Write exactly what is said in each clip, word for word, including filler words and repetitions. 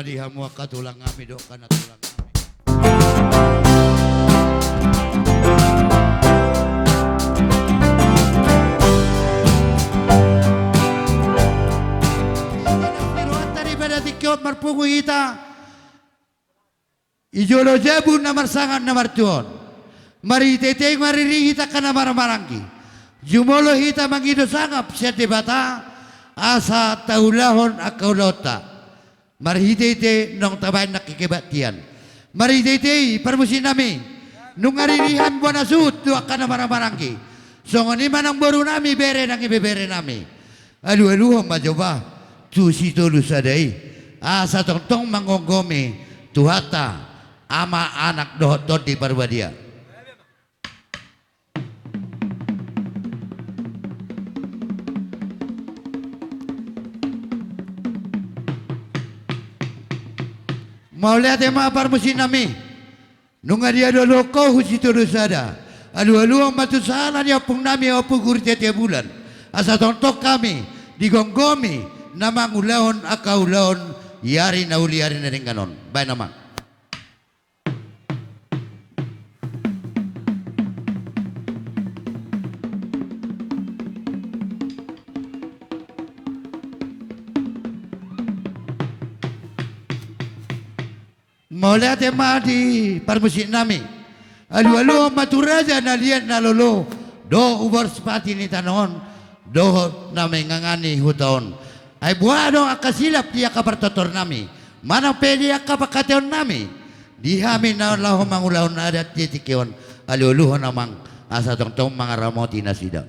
Di hamu angka tulang nami dohot angka na tulang nami. Di rohanta di pada tingki on marpungu hita. I jolo jabu na marsangap na martua on. Marhitehite i mariri hita angka na marhahamaranggi. Jumolo hita mangido sangap sian Debata asa taulahon angka ulaonta. Marhitehite naung tabaen nangkin kebaktian. Marhitehite i parmusik nami. Nunga ririhan bona suhut tu angka na marhahamaranggi. Songon i ma nang boru nami bere nang ibebere nami. Alualuhon ma jo ba tu Sitolusada i asa tongtong manggomgomi Tuhanta Ama, Anak dohot Tondi Parbadia. Mauliate ma parmusik nami. Nunga dialualuhon ho tu Sitolusada. Alualuhon ma tu sahala ni ompung nami Ompu Guru Tiatiabulan. Asa tongtong hami digomgomi na mangulahon angka ulaon i ari na uli ari na denggan on. Baen amang. Mauliate ma di parmusik nami. Alualuhon ma tu raja na liat na lolo dohot umurpati ni tano on dohot na mangingani huta on. Ai boha do angka silap di angka partortor nami manang pe di angka pangkataion nami di hami na laho mangulahon adat di tingki on. Alualuhon amang asa tongtong mangaramoti nasida.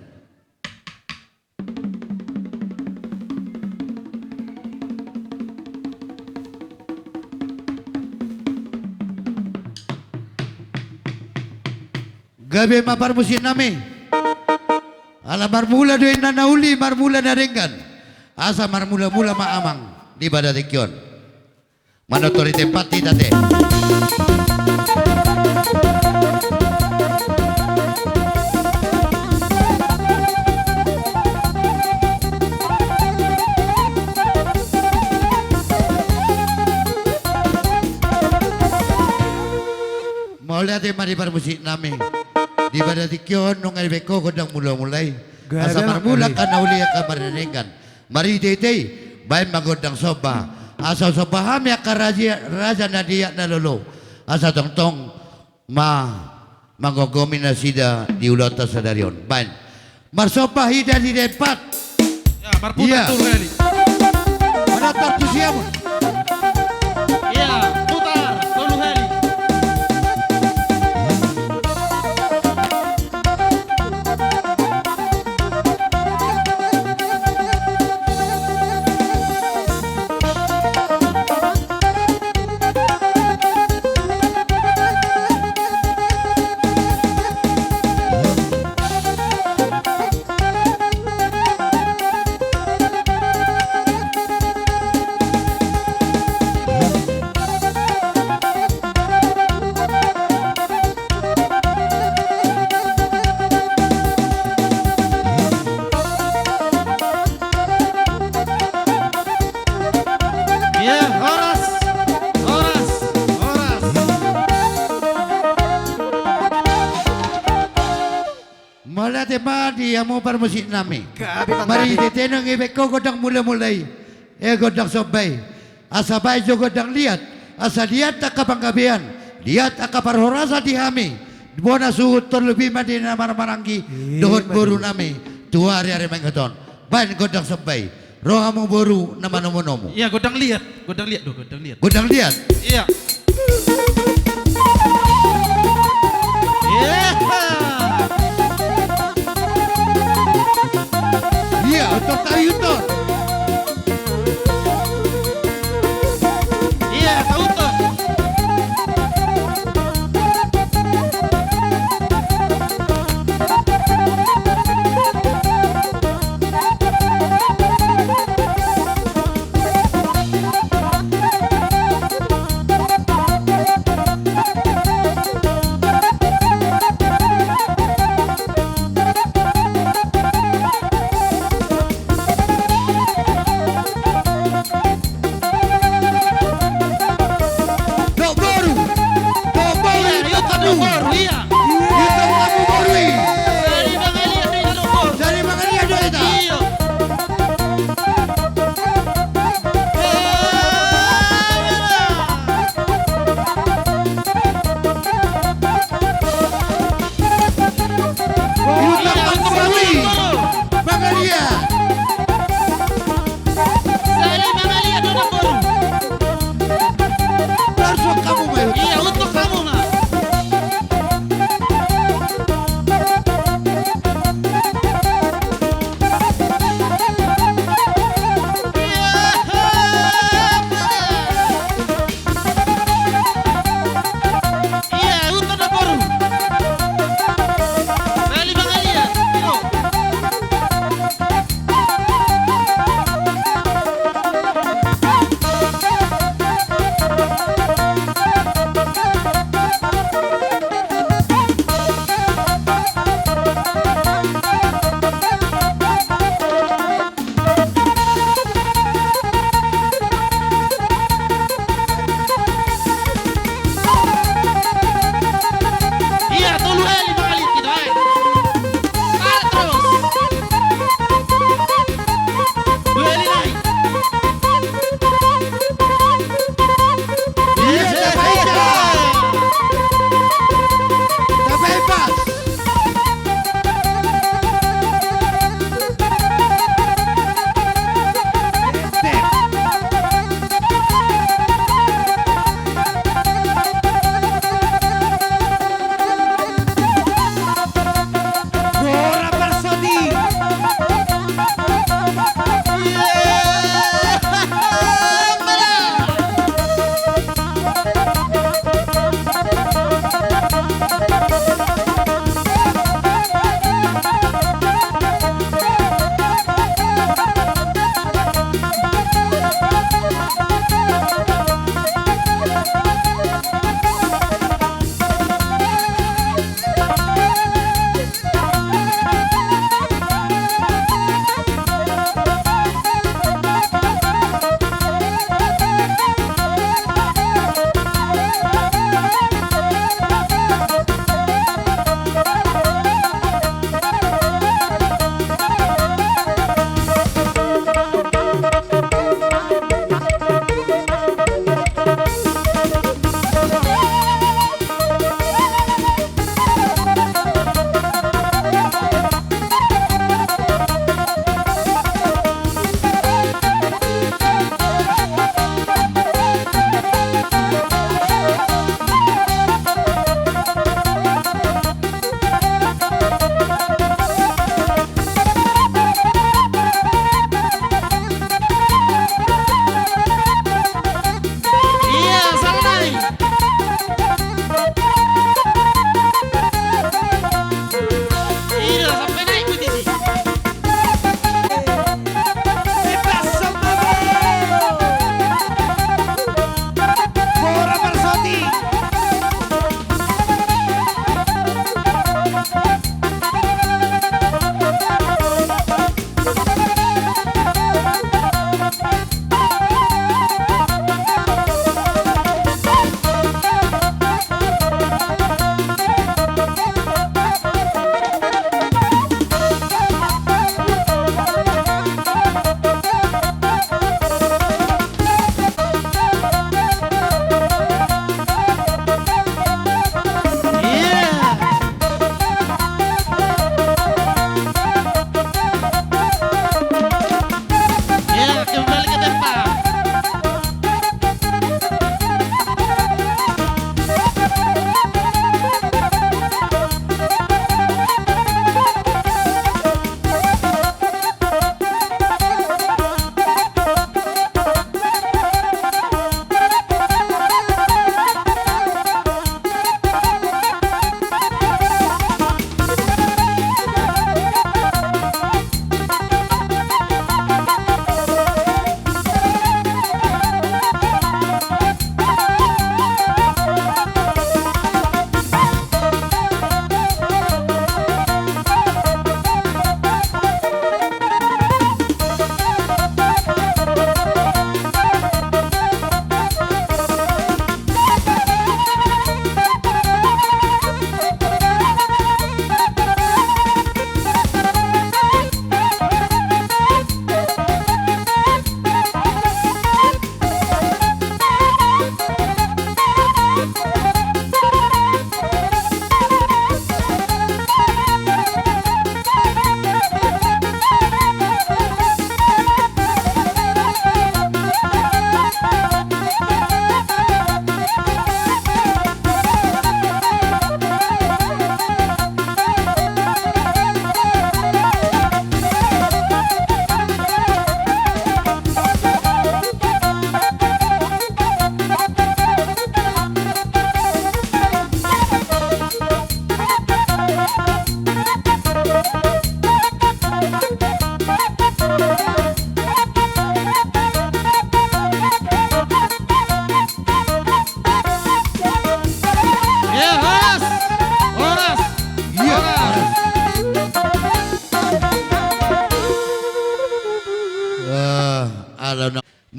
Gabe ma parmusik nami. Ala marmula do inna na uli marmula na denggan. Asa marmulamula ma amang di pada tingki on. Manortor i tempat i ate. Mauliate ma di parmusik nami. Di pada tingki on nunga dibaen ho gondang mulamula i. Asa marmula angka na uli angka na denggan. Marhitehite i baen ma gondang somba. Asa somba hami angka raja, raja na liat na lolo. Asa tongtong ma manggomgomi nasida di ulaonta sadari on. Baen. Marsomba hita di tempat. Ya, marputar tolu hali. Manortor tu siamun. Ya, putar tolu hali. Iya, horas, horas, horas. Mauliate ma di hamu parmusik nami. Marhitehite nunga dibaen ho gondang mulamula i. Eh, gondang somba i. Asa baen jo gondang liat. Asa liat angka panggabean. Liat angka parhorasan di hami. Bona suhut terlebih ma di na marhahamaranggi. Dohot boru nami. Tu ari ari mangihut on. Baen gondang somba i. Ro hamu boru na manomunomu. Iya, gondang liat. Gondang liat do, gondang liat. Gondang liat. Iya. Iya. Iya, utor tari utor. Iya, tau utor. Untungkon hamu ma. Iya, untungkon hamu ma. Iya, untungkon hamu. Bali Bangalian. Iyo.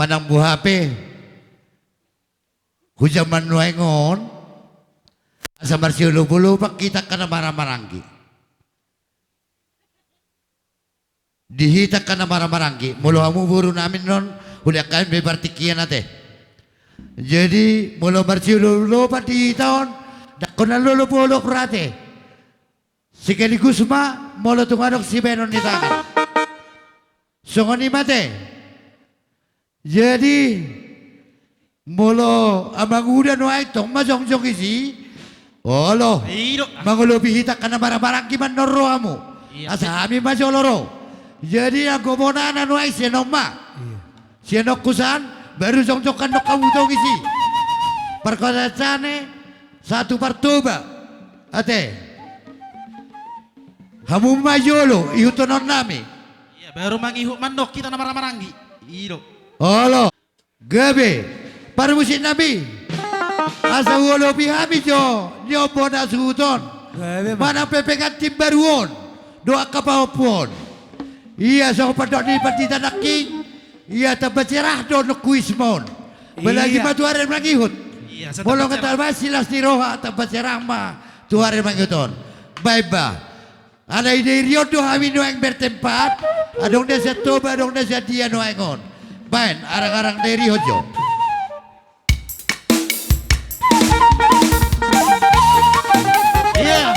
Manang boha pe, hujaman nuaeng on, asa marsiolopolopan hita angka na marhahamaranggi. Di hita angka na marhahamaranggi, molo hamu boru nami on, uli angka be partingkian ate. Jadi, molo marsiolopolopan di hita on, ndang hona lolopolop ra ate. Sekaligus ma, molo tung adong sibahenon ni tangan. Songon i ma ate. Jadi, molo amanguda nuaeng tong ma jongjong disi, olo. I do. Mangolopi hita angka na marhahamaranggi ma annon ro hamu. Iya. Asa hami ma jolo ro. Jadi, anggo bonana nuaeng sian on ma. Iya. Sian on husan, baru jongjong annon hamu tong disi. Parkataan sane, satu partoba. Ate. Hamu ma jolo, ihuthon nami. Iya, baru mangihut ma annon hita na marhahamaranggi. I do. Olo. Gabe. Parmusik nami. Asa huolopi hami jo, ni on bona suhut on. Gabe ma. Manang pepekan timbaru on. Dohot angka pahompu on. Iya, songon pandok ni pandita nangkin. Iya, tamba cerah do nongku isma on. Apalagi ma tu ari mangihut. Iya, so tamba cerah. Molo nga tamba silas ni roha, tamba cerah ma tu ari mangihut on. Baen ba. Alai Dairi on do hami nuaeng bertempat, adong na sian Toba, adong na sian dia nuaeng on. Baen, arang-arang Dairi on jo. Iya.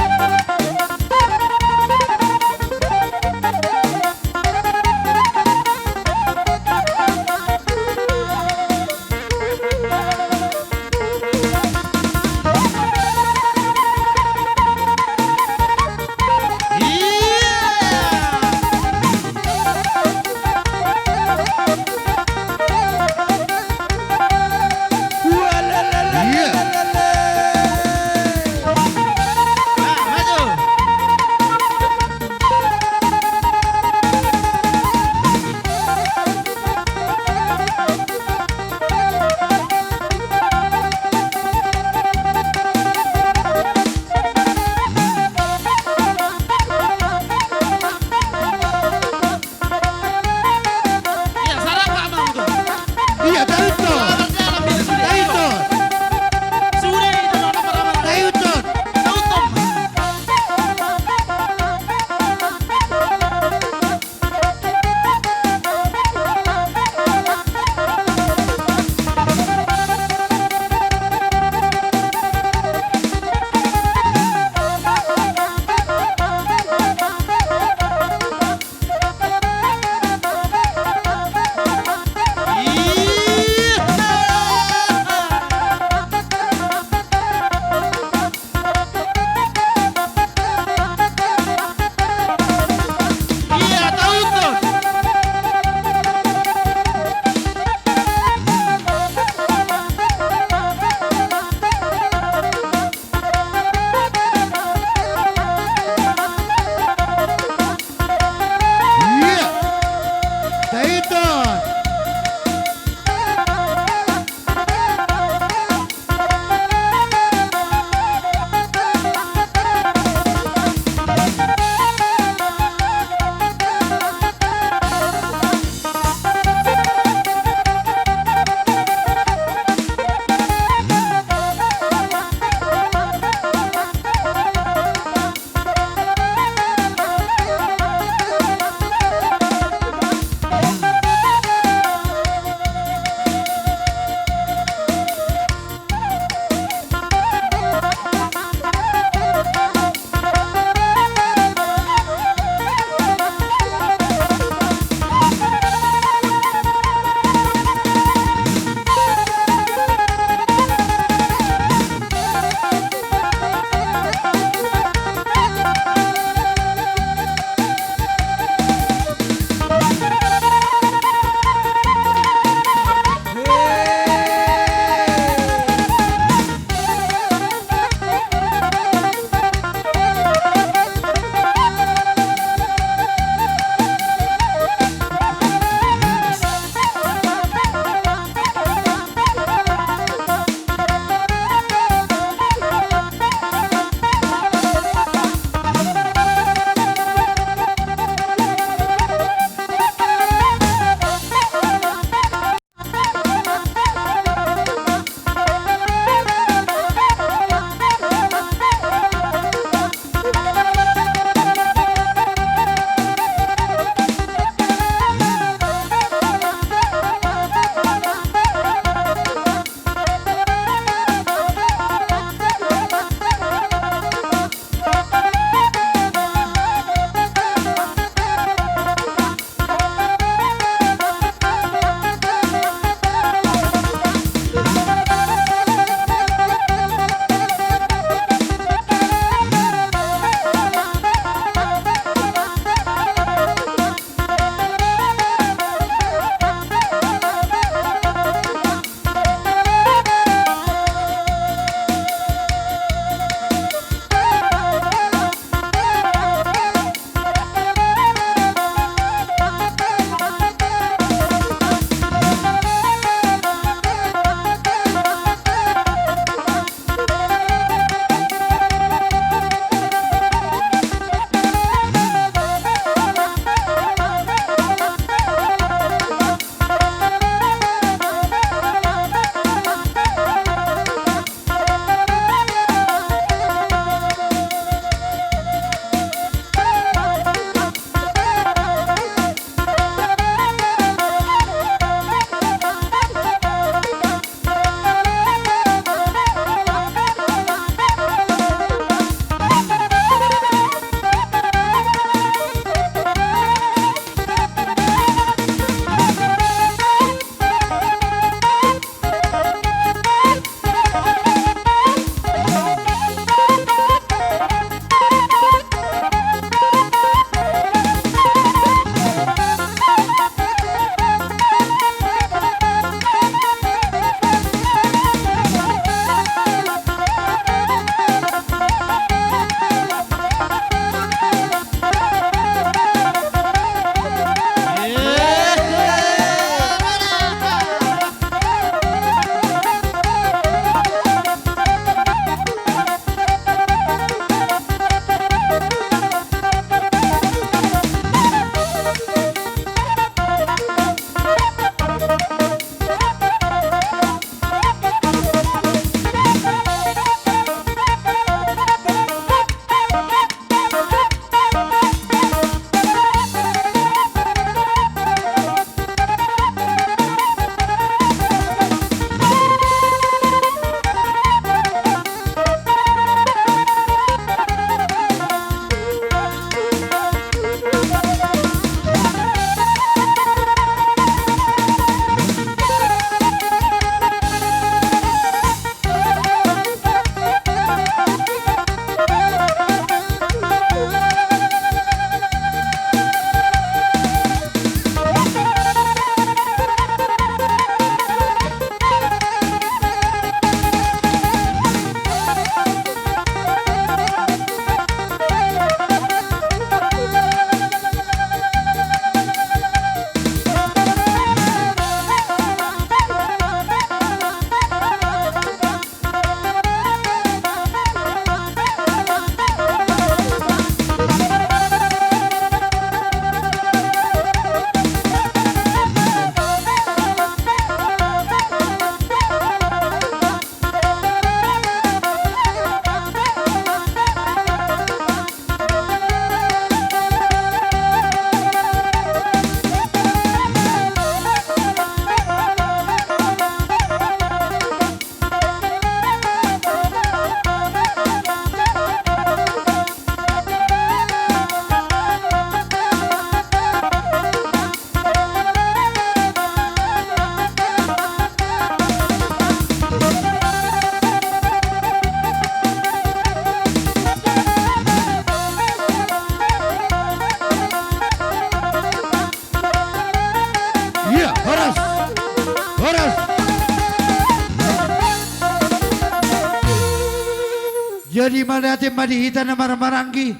Jadi mauliate ma di hita na marhahamaranggi.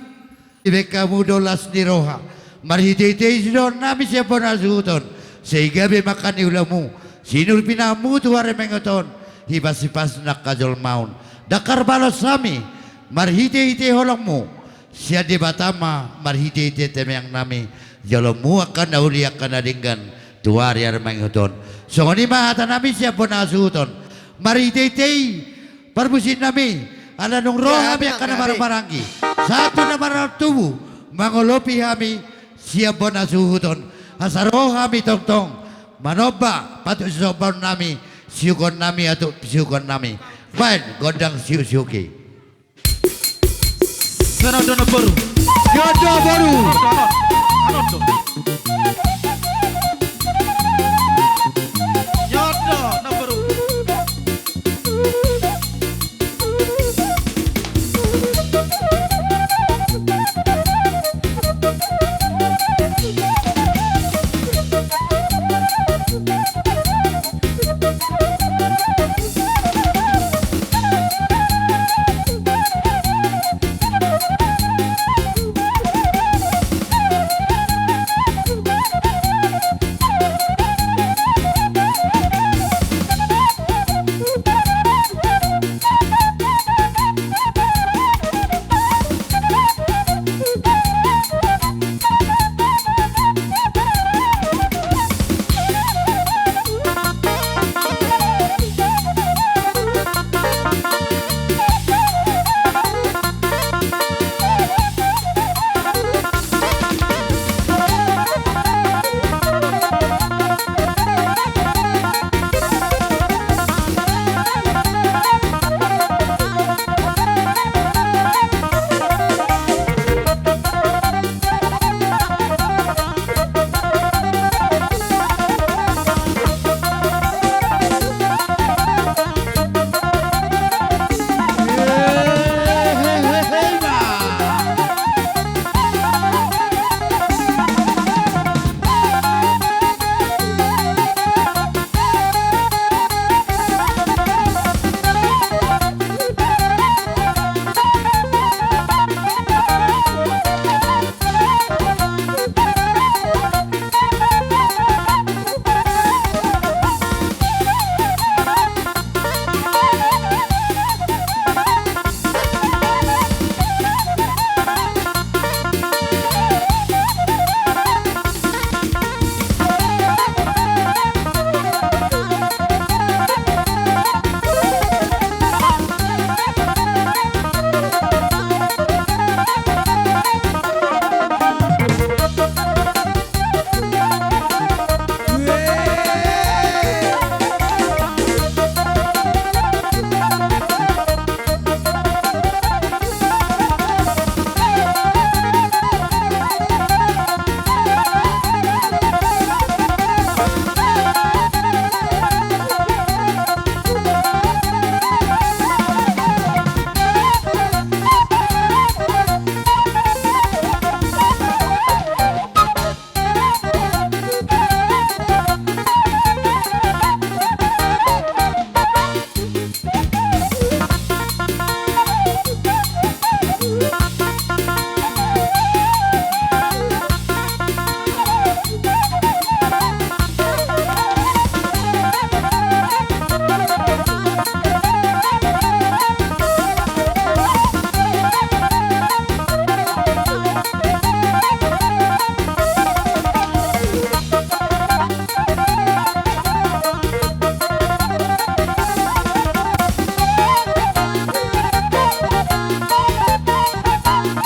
Dibaen hamu do las ni roha marhitehite i sidohonon nami sian bona hasuhuton, sai gabe ma angka ni ulaonmu, sinur pinahanmu tu ari na mangihut on, hipashipas ni angka jolma on. Ndang tarbalos hami marhitehite holongmu, sian Debata ma marhitehite tangiang nami, jaloonmu angka na uli angka na denggan tu ari na mangihut on. Songon i ma hata nami sian bona hasuhuton marhitehite i. Parmusiknami, ala nunga ro hami angka na marhahamaranggi, sahat tu na mardongan tubu, mangolopi hami sian bona hasuhuton, asa ro hami tongtong manomba patusi sombaon nami, siukon nami, atuk siukon nami. Baen gondang siuksiuk i. Songon on do na boru. Songon on do boru. Songon on do. Songon on do na boru.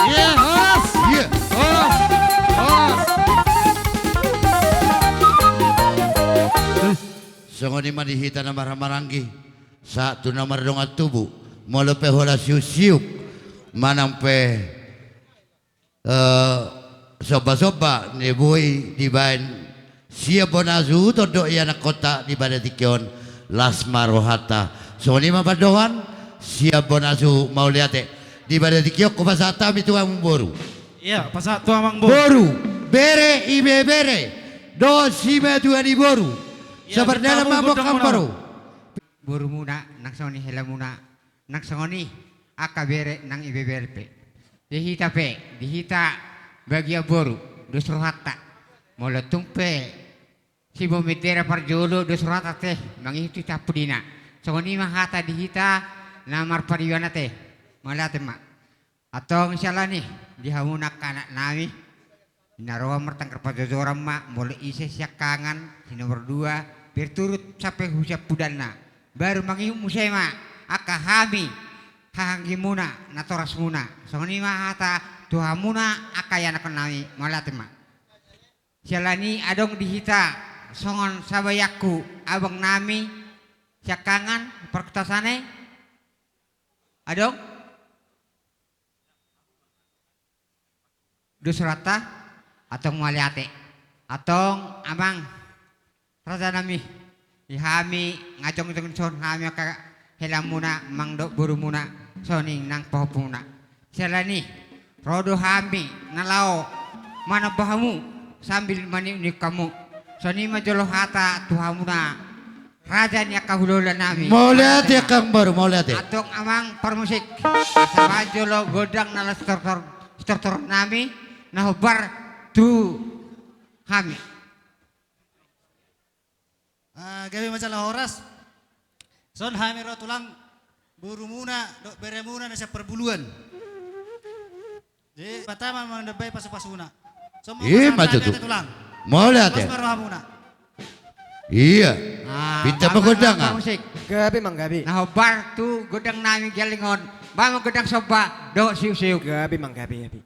Iya, horas. Iya, horas. Horas. Songon i ma di hita na marhahamaranggi, sahat tu na mardongan tubu, molo pe holan siuksiuk manang pe eh, sombasomba na boi dibaen sian bona hasuhuton dohot ianakhonta di pada tingki on, las ma rohanta. Songon i ma pandohan sian bona hasuhuton, mauliate. Di pada tingki on hupasahat hami tu amangboru. Iya, pasahat tu amangboru. Boru, bere, ibebere dohot simatua ni boru. Iya, sapardalan ma hamu gondang muna. Borumuna, nang songon i helamuna, nang songon i angka bere nang ibebere pe. Di hita pe, di hita bagian boru, dos rohanta. Molo tung pe siboan bendera parjolo dos rohanta te, mangihut hita pudina. Songon i ma hata di hita na marpariban ate. Mauliate ma. Antong siala ni i, di hamuna angka anak nami na ro martanggar pajojoran ma, molo ise siangkangan, si nomor dua, berturut sampe hu siampudanna. Baru mangihut muse ma angka hami hahaanggimuna, natorasmuna. Songon i ma hata tu hamuna angka ianakhon nami, mauliate ma. Siala ni i adong di hita songon sabayangku abang nami siangkangan parkutasane. Adong? Dos rohanta, antong mauliate. Antong amang raja nami, di hami nga jongjong dison hami angka helamuna, amang dohot borumuna, songon i nang pahompumuna. Siala ni i, ro do hami na laho manomba hamu sambil maniukniuk hamu. Songon i ma jolo hata tu hamuna raja ni angka hulahula nami. Mauliate angka amang boru, mauliate. Antong amang parmusik, sahat jolo gondang na laho sitortor, sitortor nami na hombar tu hami. Ah, gabe ma jala horas. Songon hami ro tulang, borumuna dohot beremuna na sian parbuluan. Jadi pertama mandambai pasupasuna. Songon i ma tutu, tulang. Mauliate. Pos ma rohamuna. Ia. Ah, pinta amang, amang gondang, ah. Parmusik. Gabe, amang, gabe. Na hombar tu gondang nami galing on. Bahen ma gondang somba dohot siukseuk. Gabe, amang, gabe, gabe.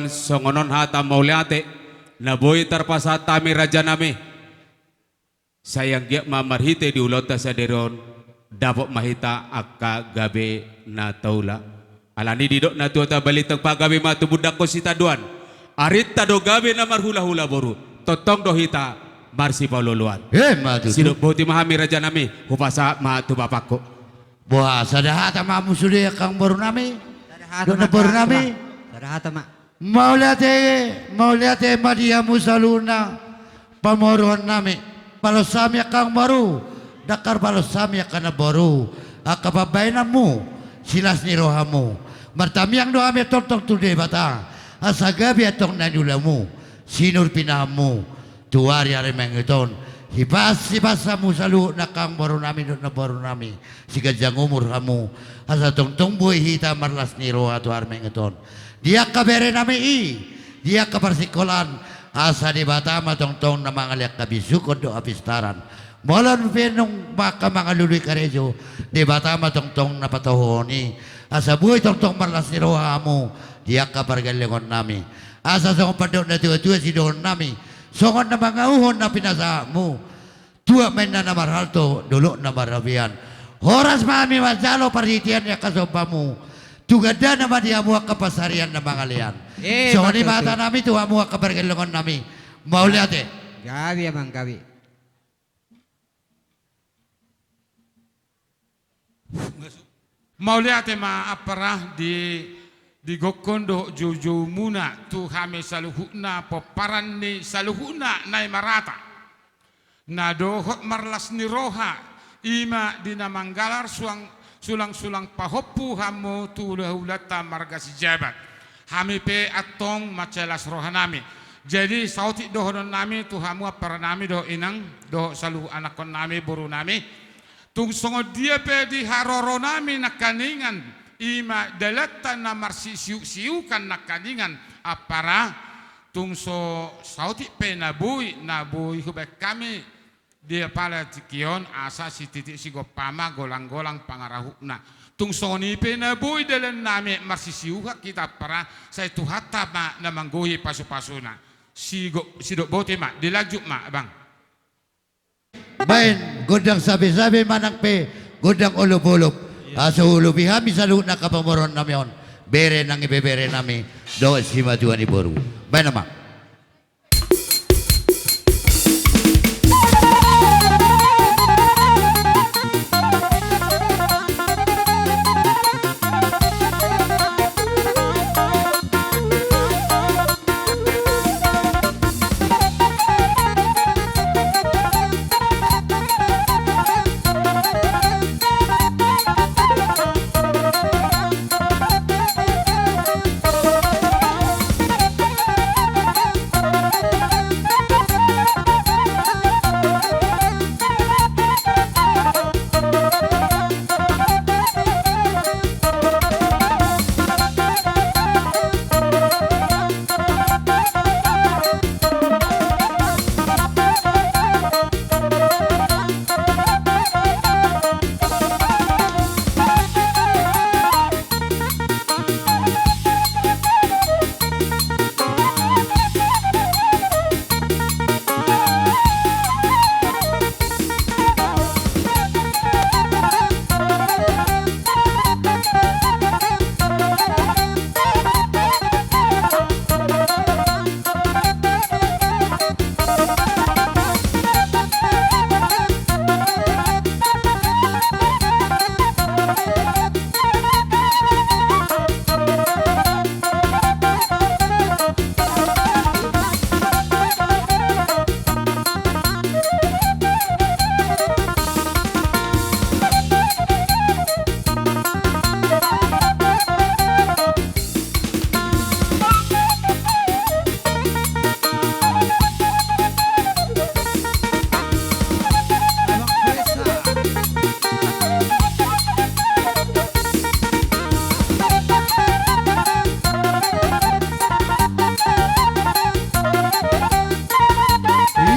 Songon on hata mauliate na boi tarpasahat hami rajanami. Sai anggiat ma marhite di ulaonta sadari on, dapot ma hita angka gabe na taula. Alani didok na tua, tabalintang pagabe ma tumundalhon sitadoan. Arinta do gabe na marhulahula boru, tongtong do hita marsipaolooloan. Emma tutu. Sidok boti ma hami rajanami, hupasahat ma tu bapakku. Boha, sada hata ma hamu sude angkang borunami. Sada hata ma, namborunami. Sada hata ma. Mauliate, mauliate ma di hamu saluhutna pamoruonnami. Paloas hami angkang boru, dangkar paloas hami angka namboru, angka pambaenanmu, silas ni rohamu. Martamiang do hami tongtong tu Debata, asa gabe antong na niulamu, sinur pinahanmu tu ari-ari mangihuthon. Hipas, hipas hamu saluhutna angkang borunami dohot namborunami, siganjang umur hamu, asa tongtong boi hita marlas ni roha tu ari mangihuthon. Di angka berenami i, di angka parsingkolaan, asa Debata ma tongtong na mangalean habisuhon dohot hapistaran. Molo pe nunga angka mangalului karejo, Debata ma tongtong na patohohon i, asa boi tongtong marlas ni roha hamu di angka pargellengonnami. Asa songon pandok na tuatua sidohononnami, songon na mangahuhon na pinasahatmu, tuat ma inna na marhalto, dolok na marrobean. Horas ma hami manjalo parhitean ni angka sombamu. Tu gandana ma di hamu angka pansarian na mangalean. Eh, songon i ma hatanami tu hamu angka pargellengonnami. Mauliate. Gabe amang, gabe. Mauliate ma ampara di, di gokhon dohot joujoumuna tu hami saluhutna pomparan ni saluhutna Naimarata. Na dohot marlas ni roha, i ma di na manggalar suang, sulang-sulang pahompu hamu tu hulahulanta marga Sijabat. Hami pe antong mansai las rohanami. Jadi saotik dohononnami tu hamu amparanami dohot inang, dohot saluhut anakkonnami, borunami. Tung songon dia pe di haroronami nangkaningan, i ma dalanta na marsisiuksiukan nangkaningan, ampara, tung so saotik pe na boi, na boi hubaen hami di apala tingki on, asa sititi sigompa ma, golanggolang pangarahutna. Tung songon i pe na boi dalannami marsisiuhan hita, ampara, sai Tuhanta ma na manggohi pasupasuna. Sigo-, sidok boti ma, dilanjut ma, Abang. Baen gondang sabesabe manang pe gondang olopolop. Asa huolopi hami saluhutna angka pamoruonnami on, bere nang ibeberenami dohot simatua ni boru. Baen ma.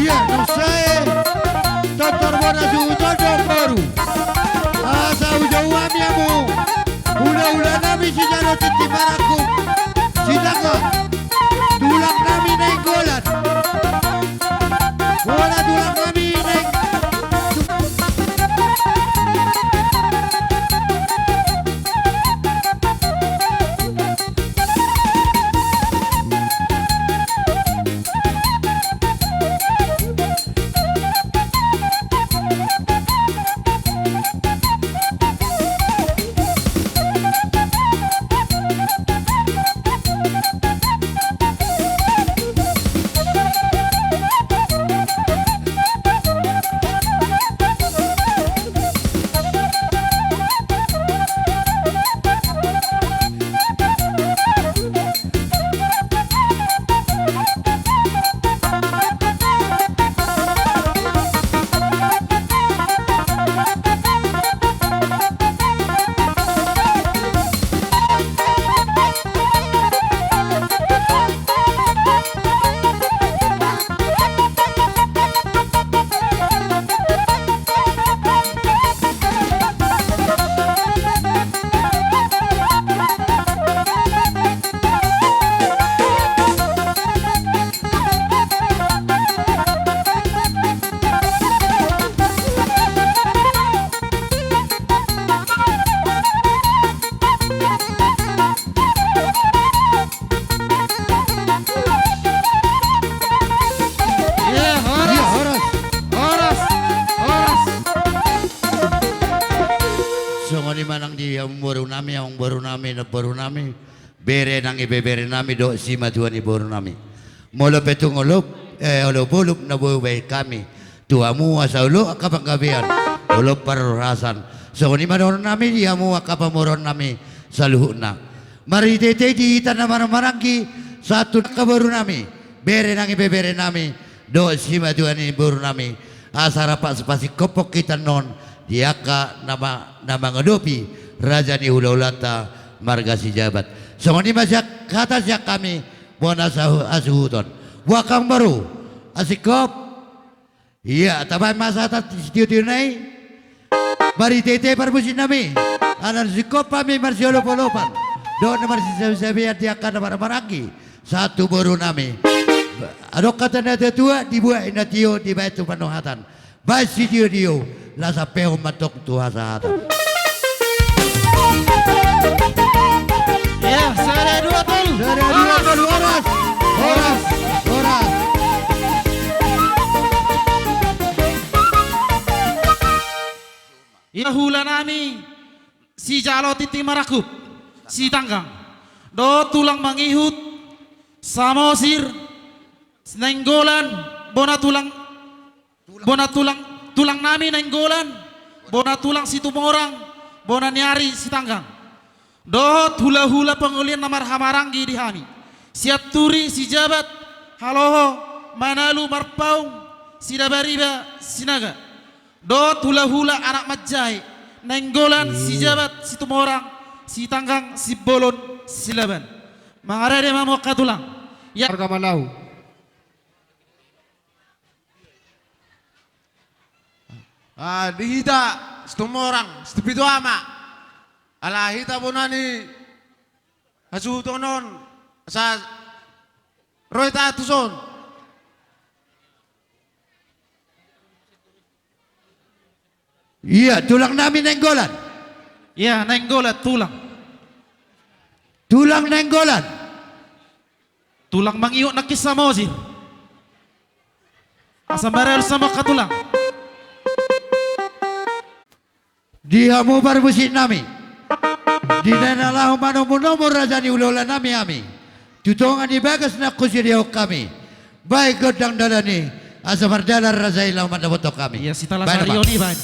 Ia, naung sae, tortor bona suhut on do boru. Asa hujou hami hamu hulahulanami sijalo tintin marangkup, sitangkap Tulang nami Nainggolan. Bona tulang nami Naing- Iya, horas. Iya, horas. Horas. Horas. Songon i ma nang di amangboru nami, amangboru nami, namboru nami, bere nang ibebere nami dohot simatua ni boru nami. Molo pe tung olop, eh, olop-olop na boi hubahen hami tu hamu asa olo angka panggabean, olo parhorasan. Songon i ma dohonon nami di hamu angka pamoruon nami saluhutna. Marhite-hite di hita na marhahamaranggi, sahat tu angka boru nami, bere nang ibebere nami, dohot simatua ni boru nami, asa rap pasingkophon hita annon di angka na ma-, na mangadopi raja ni hula-hulanta marga Sijabat. Songon i ma sian hata sian hami bona sahu-, hasuhuton. Boha angka amangboru, asingkop. Iya, tabahen ma sahat sitio-tio na i. Marhite-hite parmusik nami, ala na singkop hami marsiolop-olopan dohot na marsisabe-sabean di angka na marhahamaranggi, sahat tu boru nami. Adong hata ni natuatua, dibuat na tio dibahen tu pandohatan. Bahen sitio-tio, laos sampehon ma antong tu hasahatan. Iya, sada, dua, tolu. Sada, dua, tolu, horas. Horas. Horas. Iya, hula nami, sijalo tintin marangkup, Sitanggang. Dohot tulang mangihut, Samosir, Nainggolan, bona tulang, bona tulang, tulang nami Nainggolan, bona tulang Situmorang, bona ni ari Sitanggang. Dohot hula-hula pangolian na marhahamaranggi di hami. Sianturi, Sijabat, Haloho, Manalu, Marpaung, Sidabariba, Sinaga. Dohot hula-hula anak manjae, Nainggolan, iya, Sijabat, Situmorang, Sitanggang, Simbolon, Silaban. Mangarade ma hamu angka tulang. Iya. Marga Malau. Ah, di hita Situmorang, Situpitu Ama. Ala hita bona ni hasuhuton on, asa ro hita tuson. Iya, tulang nami Nainggolan. Iya, Nainggolan, tulang. Tulang Nainggolan. Tulang mangihut nangkin Samosir. Asa maralus hamu angka tulang. Di hamu parmusik nami, di na laho manomu-nomu raja ni hula-hula nami hami, tu tonga ni bagas na husiriahon hami, bahen gondang dalan i, asa mardalan raja i laho mandapothon hami. Iya, sitala sarion i bahen.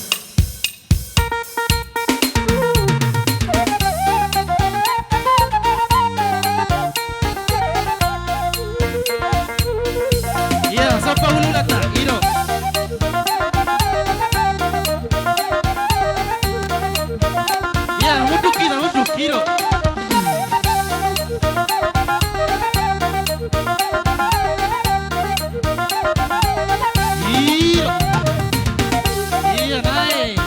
Iya, somba hululanta, i do. Iya, unduk hita, unduk, i do. I do. Iya, naeng.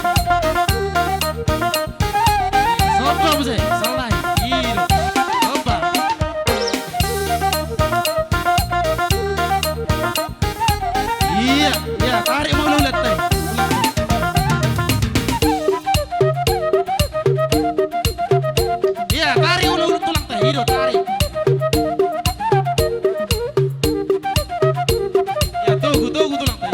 Somba muse, salah. I do. Somba. I do tarik. Ya, togu, togu, tulang.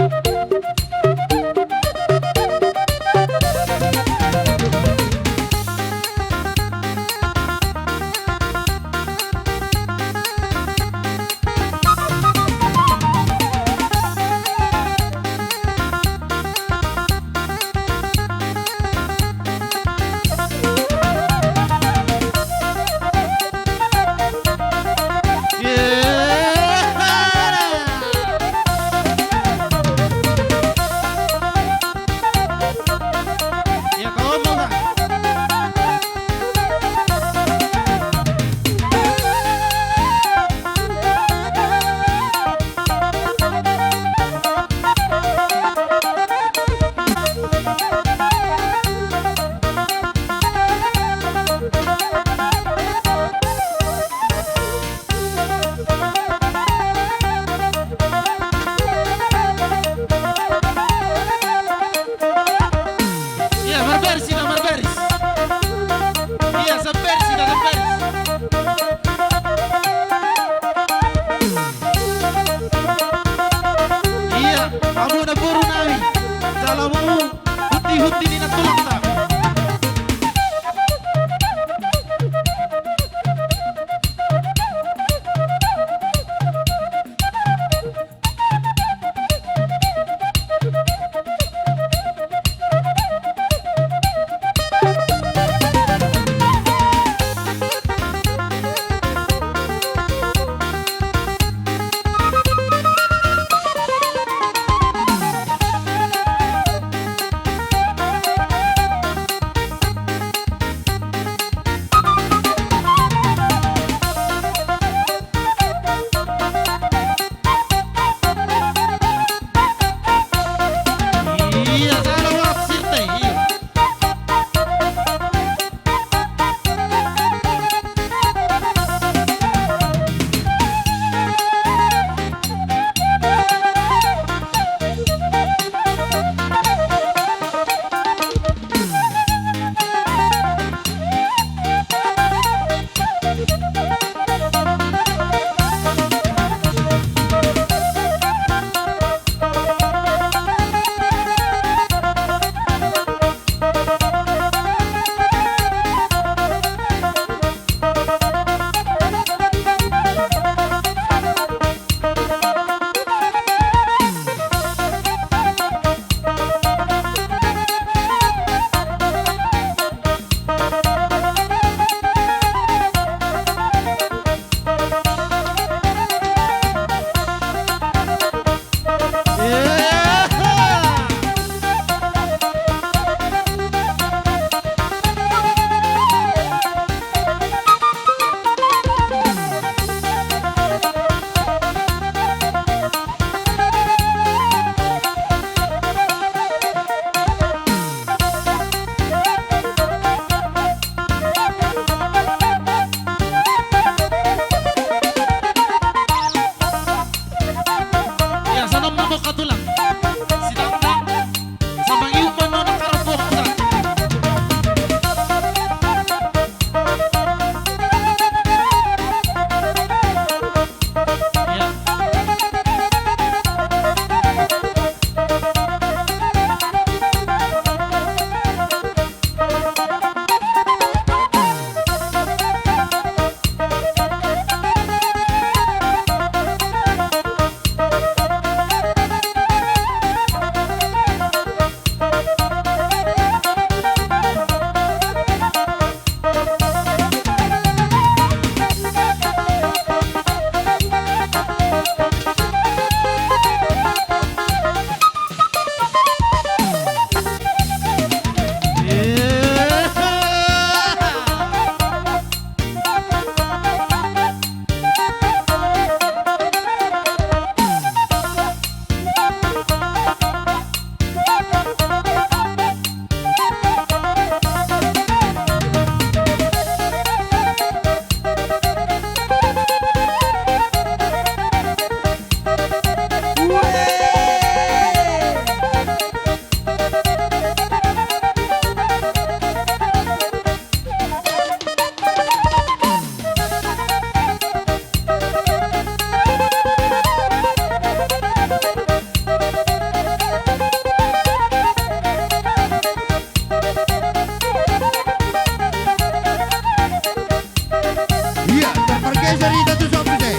Margeser hita tu son muse.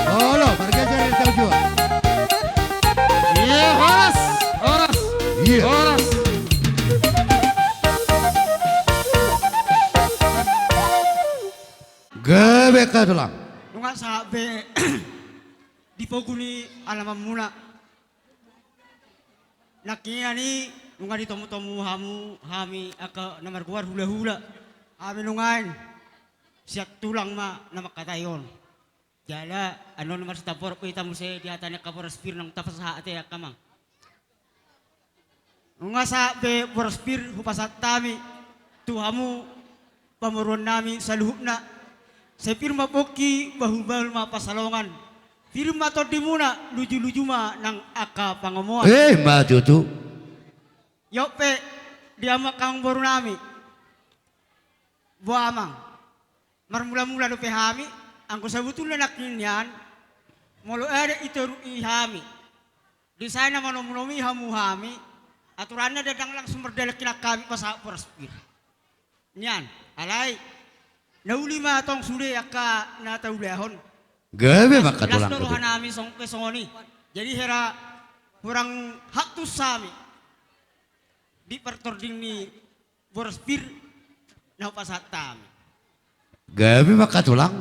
Olo, margeser hita tu son. Iya, horas, horas. Iya. Horas. Gabe angka tulang. Nunga sahat be di pogu ni alamanmuna. Nangkiningan i nunga ditomutomu hamu hami angka na margoar hulahula. Hami nuaeng sian tulang ma na mangkatai on. Jala annon marsitamborop hita muse di hata ni angka boras pir naung tapasahat ate angka amang. Nunga sahat be boras pir hupasahat hami tu hamu pamoruonnami saluhutna. Sai pir ma pongki, bahulbahul ma pansalongan. Pir ma tondimuna, lujuluju ma nang angka pangomoan. Eh, ma tutu. Jot pe di hamu angka amangborunami. Boa amang. Marmulamula dope hami, anggo sabotulna nangkiningan, molo adat i torus i hami. Di sai na manomunomu i hamu hami, aturanna ndang langsung mardalan hian hami pasahat boras pir. Nian, alai na uli ma tong sude angka na taulahon. Gabe ma angka tulang. Las do rohanami song pe songon i. Jadi hera hurang haktus hami di partording ni boras pir na hupasahat hami. Gabe ma angka tulang.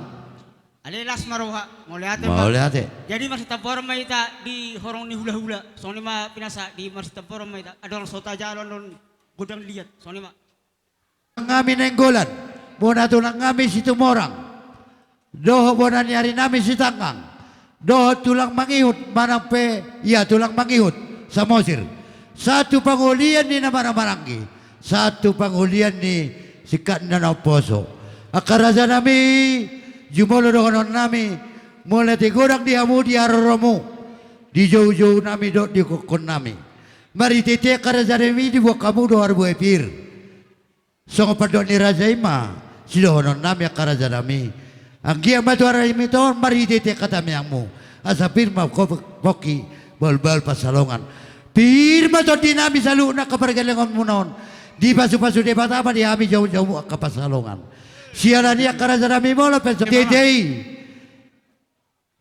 Ale las ma roha, mauliate ma. Mauliate. Jadi marsitamborop ma hita di horong ni hulahula. Songon i ma pinasahat, di marsitamborop ma hita. Adong so tajalo annon godang liat. Songon i ma. Hami Nainggolan, bona tulang hami Situmorang. Dohot bona ni ari nami Sitanggang. Dohot tulang mangihut manang pe, ia tulang mangihut Samosir. Sahat tu pangolian ni na marhahamaranggi, sahat tu pangolian ni singkat ni na umposo. Angka raja nami, jumolo dohonon nami, mauliate godang di hamu di haroromu, di joujou nami dohot di gokhon nami. Marhitehite angka raja nami diboan hamu do harbue pir. Songon pandok ni raja i ma sidohonon nami angka raja nami. Anggiat ma tu ari na tingki on marhitehite hata tangiangmu, asa pir ma pongki, bahulbahul pansalongan. Pir ma tondi nami saluhutna angka pargellengonmuna on. Dipasupasu Debata ma di hami joujoumu angka pansalongan. Siala ni i angka raja nami molo pe tete i.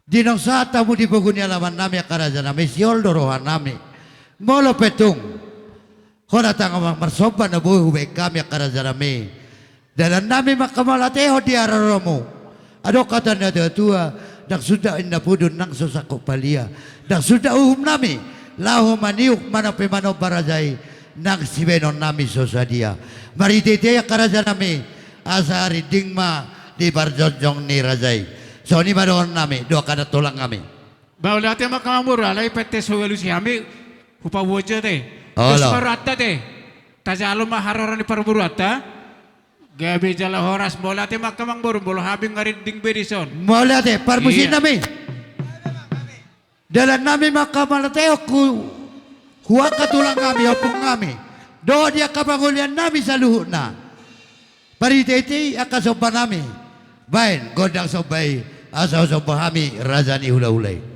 Di naung sahat hamu di pogu ni alaman nami angka raja nami, sihol do roha nami. Molo pe tung hona tangan marsomba na boi hubahen hami angka raja nami, dalan nami ma angka mauliatehon di haroromu. Adong hata ni natuatua, ndang sundat inna pudun nang so sangkot palia. Ndang sundat uhum nami laho maniuk manang pe manomba raja i, nang sibahenon nami so sadia. Marhitehite i angka raja nami, asa rinding ma di parjongjong ni raja i. Songon i ma dohonon nami, dohot angka tulang nami. Mauliate ma angka amangboru, alai pe ate so ualusi hami, hupaboa jo ate. Olo. Tes ma rohanta ate. Tajalo ma haroro ni parboruonta. Gabe jala horas, mauliate ma angka amangboru, molo hami nunga rinding be dison. Mauliate, parmusik nami. Dalan nami ma angka mauliatehon tu angka tulang nami, ompung nami, dohot di angka pangolian nami saluhutna. Marhitehite i angka somba nami. Baen gondang somba i, asa husomba hami raja ni hulahula i.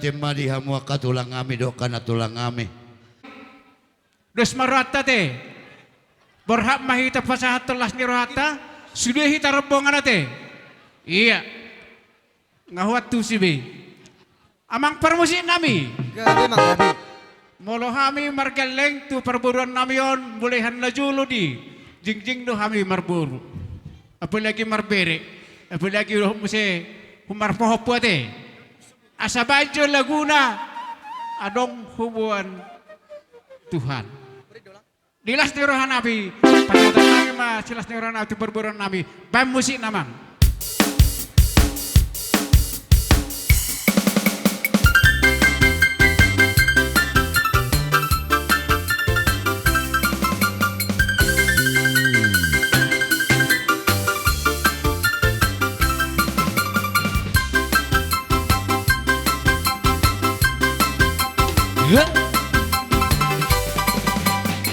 Tema di hamu angka tulang nami dohot angka na tulang nami. Dos ma rohanta ate. Borhat ma hita pasahathon las ni rohanta, sude hita rombongan ate. Ia. Nga huantusi be. Amang parmusik nami. Gabe, Amang, gabe. Molo hami margelleng tu parboruan nami on, mulai sian na jolo di jingjing do hami marboru. Apalagi marbere, apalagi dohot muse hu marpohompu ate. Asa baen jo laguna adong huboan Tuhan. Di las ni roha nami, pasahaton nami ma silas ni roha nami tu parboruan nami, baen musik na, Amang.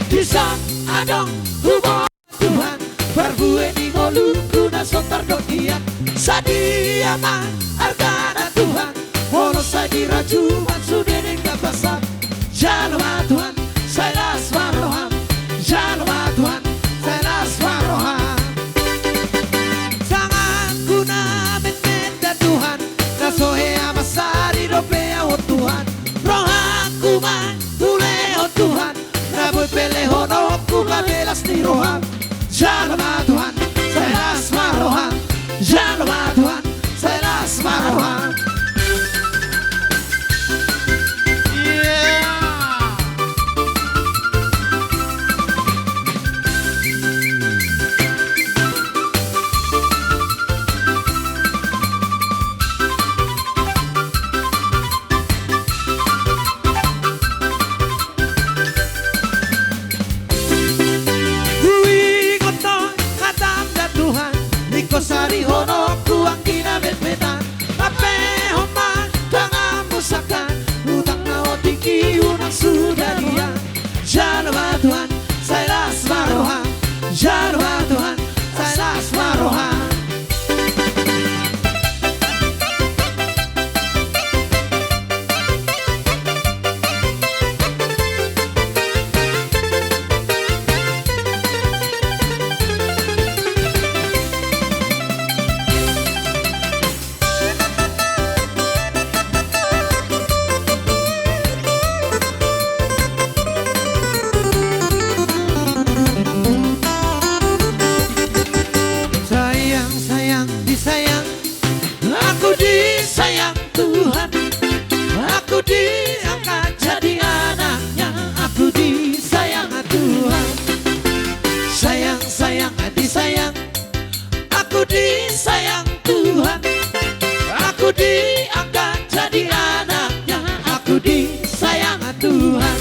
Dison adong huboan Tuhan, parbue ni ngolungku na so tardok hian. Sadia ma argana Tuhan, molo sai dirajumi sude denggan basa. Jalo ma Tuhan, sai las ma roham. Jalo ma Tuhan, sai las ma roham. Tanganku na menenda Tuhan, na so hea mansari dope ahu Tuhan. Rohangku ma hulehon Tuhan, na boi pelehononku gabe las ni roham. Jalo ma Tuhan, sai las ma roham. Jalo ma Tuhan, sai las ma roham. Huingot do hatam da Tuhan, ingkon sarihononku anggi na metmetan. Lampehon ma tanganmu sangkan, utang na otik i unang suda dian. Jalo ma Tuhan, sai las ma roham. Jalo ma Tuhan, sai las ma roham. Sayang, sayang, disayang, aku disayang Tuhan. Aku diangkat jadi anaknya, aku disayang Tuhan. Sayang, sayang, disayang, aku disayang Tuhan. Aku diangkat jadi anaknya, aku disayang Tuhan.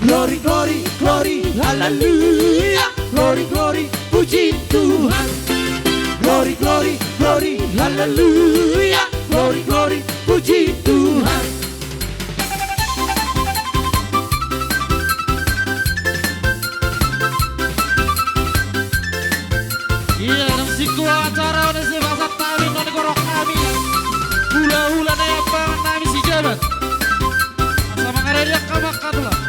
Glory, glory, glory, haleluya. Glory, glory, puji Tuhan. Glory, glory, glory, haleluya. Glory, glory, puji Tuhan. Ia, dang singkop acara on, ese basahan nami, nang gorok nami. Hulahula na i amang nami si Jabat. Asa mangaradi angka mangkatulang.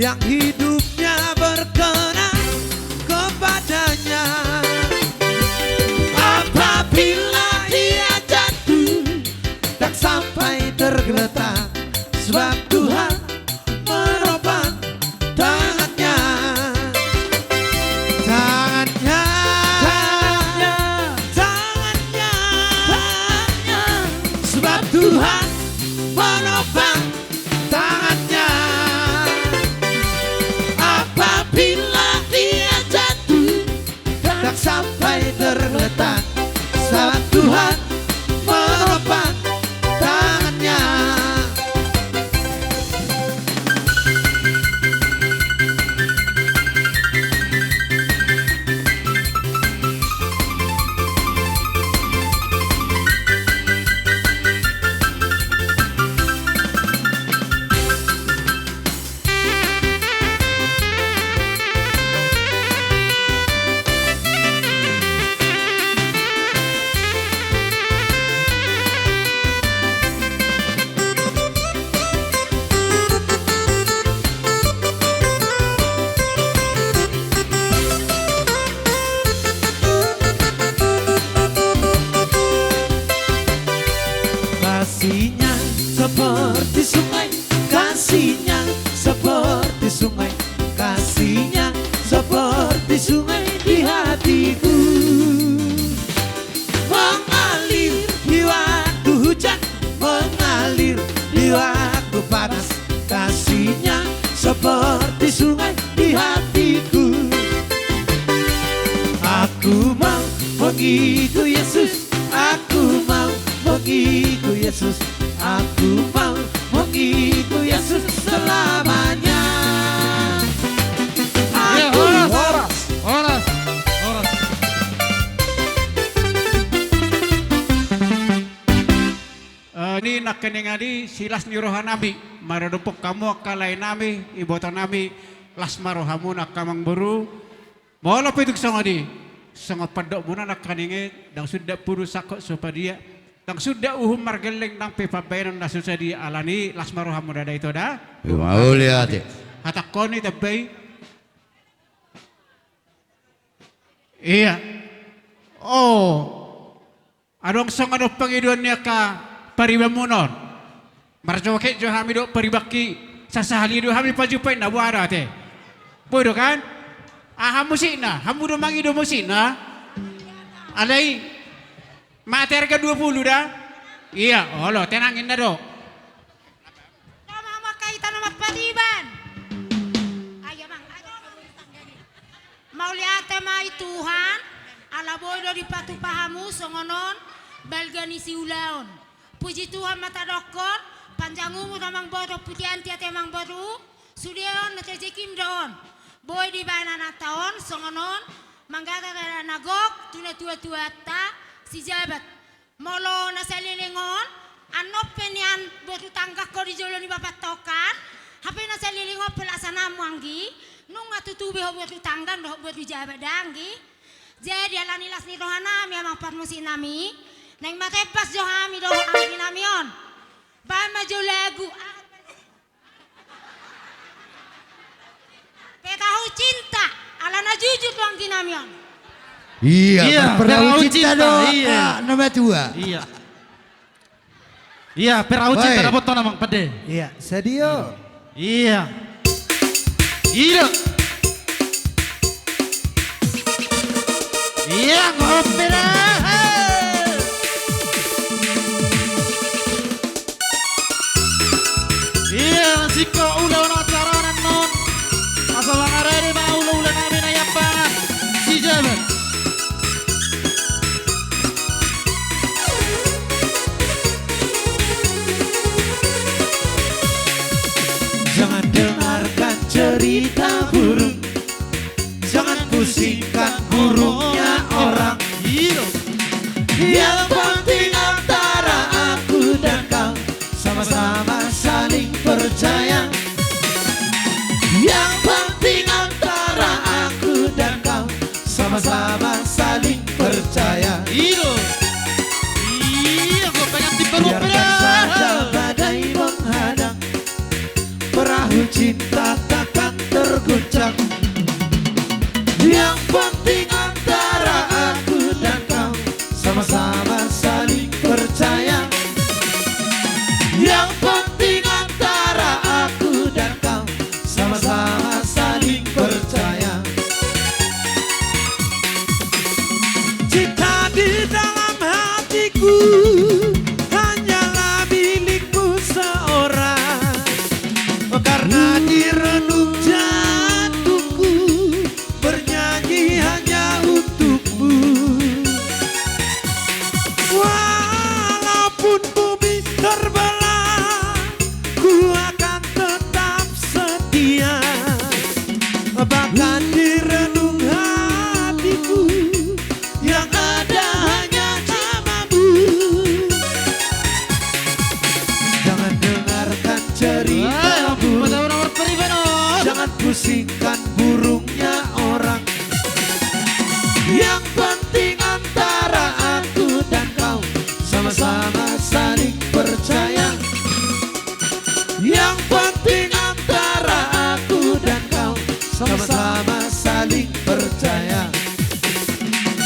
yang hidupnya berkenan kepada-Nya. Apabila ia jatuh, tak sampai tergeletak, sebab Tuhan menopang tangan-Nya. Tangan-Nya, tangan-Nya, tangan-Nya, tangan-Nya. Sebab Tuhan menopang tangan-Nya. Apabila ia jatuh, tak sampai tergeletak, sebab Tuhan menopang tangan-Nya. Kasih-Nya seperti sungai, kasih-Nya seperti sungai, kasih-Nya seperti sungai di hatiku. Mengalir di waktu hujan, mengalir di waktu panas, kasih-Nya seperti sungai di hatiku. Aku mau mengikut Yesus, aku mau mengikut Yesus, aku mau mengikut Yesus selamanya. Iya, aku horas, mau horas, horas, horas. Eh, i nangkining adi, silas ni rohanami maradophon hamu angka laenami, ibotonami, las ma rohamuna angka amangboru. Molo pe tung songon i, songon pandokmuna nangkining i, ndang suda pudun sangkot so padia, ndang suda uhum margelleng nang pe pambahenon na so sadia, alani las ma rohamuna da, ito da. Mauliate. Hatangkon i tamba i. Iya. Oh. Adong songon on pangidoan ni angka paribanmuna on. Marjoget jo hami dohot paribanki, sasahali do hami pajumpang, na boha do ate. Boi do kan? Aha musikna? Hamu do mangido musikna? Alai mate harga dua puluh da? Iya, olo, tenang inna do. Tama maka hita na marpariban. Ayo, Mang, ayo. Mauliate ma i Tuhan, ala boi do dipatupa hamu songon on balga ni siulaon. Puji Tuhan ma tadokkon, panjang umur amangboru, putian tiate amangboru, sude on na rejeki do on. Boi dibaen anakta on, songon on, manggagar anak na gok, tu natuatuanta, sijabat. Molo na saleleng on, annon pe nian boru tangga ho di jolo ni bapanta on kan, hape na saleleng on pelaksanaan mu anggi, nunga tutu be ho boru tangga dohot boru jabat da anggi. Jadi alani las ni rohanami amang parmusiknami, naeng marembas jo hami dohot angginami on. Baen ma jo lagu. Petahu cinta, ala na jujur do angginami on. Iya, iya, perahu cinta do, iya. Angka na matua. Iya. Iya, perahu cinta. Baik. Dapoton amang pede. Iya, sadia. Iya. Iya. Iya, ngopi dah. Iya, singkop ulaon acara annon. Asa mangarade ma ulaula nami na i ampangan. Sijabat. Jangan dengarkan cerita burung. Jangan pusingkan burungnya orang. Iya. Bahkan di renung hatiku yang ada hanya namamu. Jangan dengarkan cerita burung. Jangan pusingkan burungnya orang. Yang penting antara aku dan kau sama-sama saling percaya. Yang penting antara aku dan kau sama-sama saling percaya.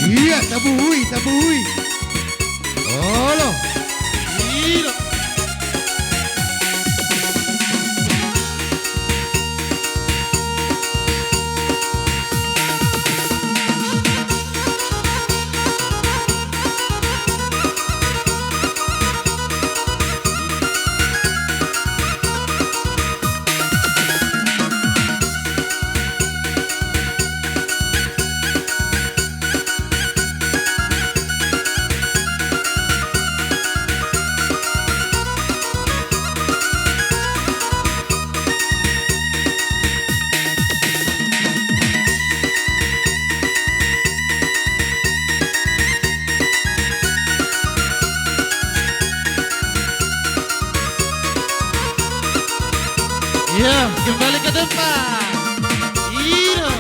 Iya, tabuhui, tabuhui. Olo. Iya. Iya, kembali ke tempat. Iya.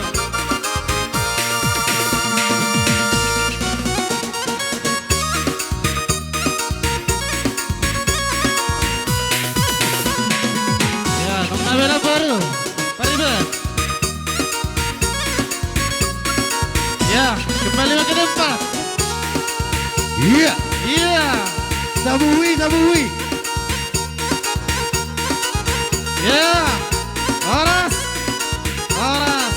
Ya, kembali baru. Pariban. Ya, kembali lagi ke tempat. Iya. Iya. Tabuhui, tabuhui. Ya. Horas. Horas.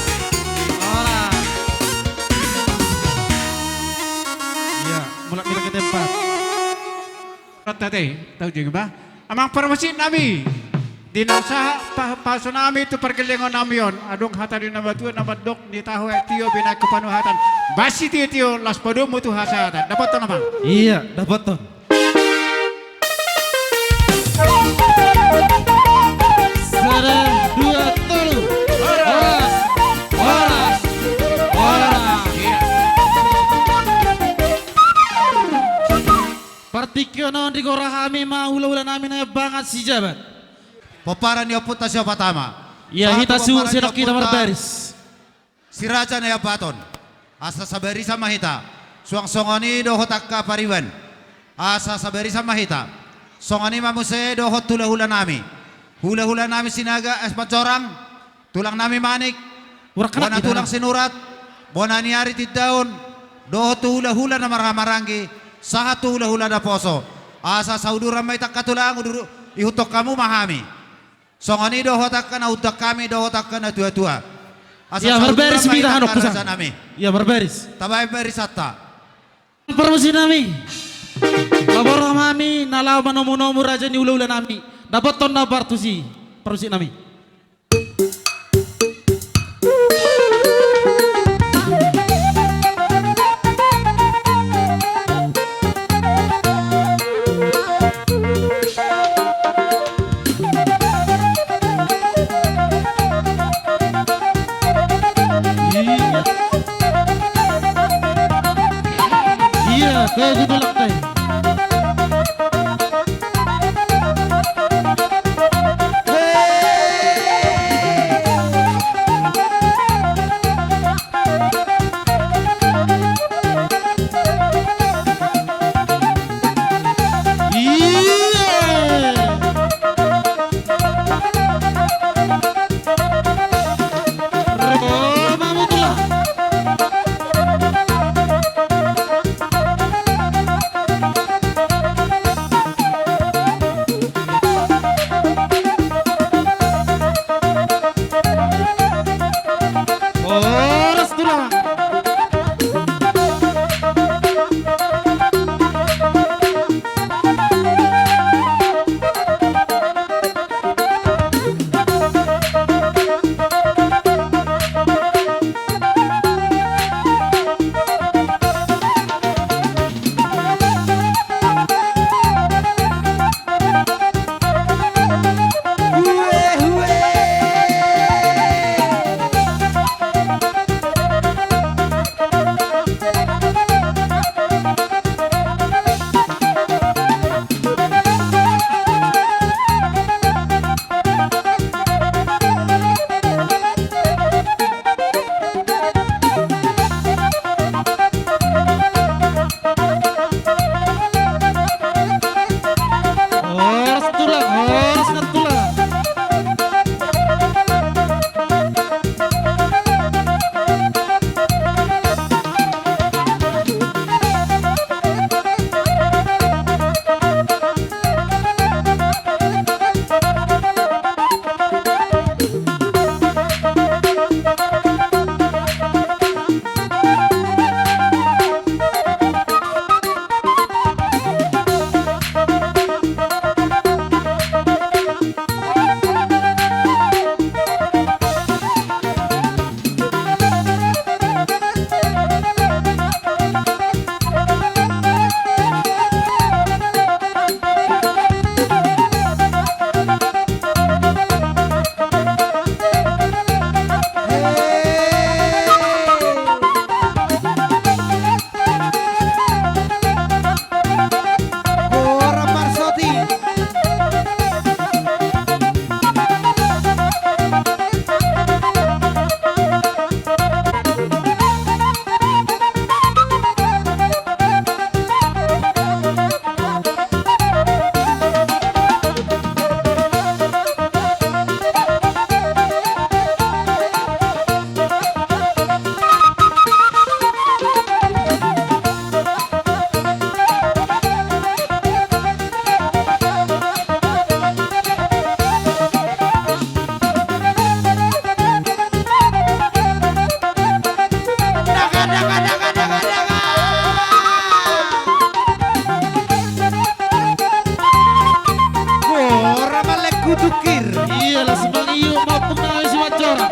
Horas. Ya, mulak lagi ke tempat. Rata te, tau juga, bah. Amang parmusik nami. Di na sahat pa-, pasu nami tu pargellengon nami on. Adong hata di na matua na mandok, ni tahu e tio binahen panuhatan. Basi tio-tio las padomu tu hasahatan. Dapothon, amang. Iya, dapothon. Sada, dua, tolu. Horas. Horas. Horas. Partingkian on digora hami ma hula-hula nami na embangan sijabat. Pomparan ni ompunta si Ompat Ama. Ia hita suhut sinonduk hita marbaris. Si Raja Naiambaton. Asa sabarisan ma hita. Suang songon i dohot angka pariban. Asa sabarisan ma hita. Songon i ma muse dohot hula-hula nami. Hula-hula nami Sinaga es Manjorang. Tulang nami Manik, bona tulang Sinurat, bona ni Ari Tindaon, dohot tu hula-hula na marhahamaranggi, sahat tu hula-hula na poso. Asa sauduran ma hita angka tulang, udur ihuthon hamu ma hami. Songon i dohot angka na undang hami, dohot angka na tua-tua. Asa sauduran ma hita angka raja nami. Ia marbaris. Tabaen barisanta. Parmusik nami. Laho ma hami na laho manomu-nomu raja ni hula-hula nami. Dapothon na partusi. Parmusik nami. Iya. Iya, kau gitu lah, Tay. Goar marsoti. Goar ma lae, kutukir. Iya, las mangiu maupun na simanjora.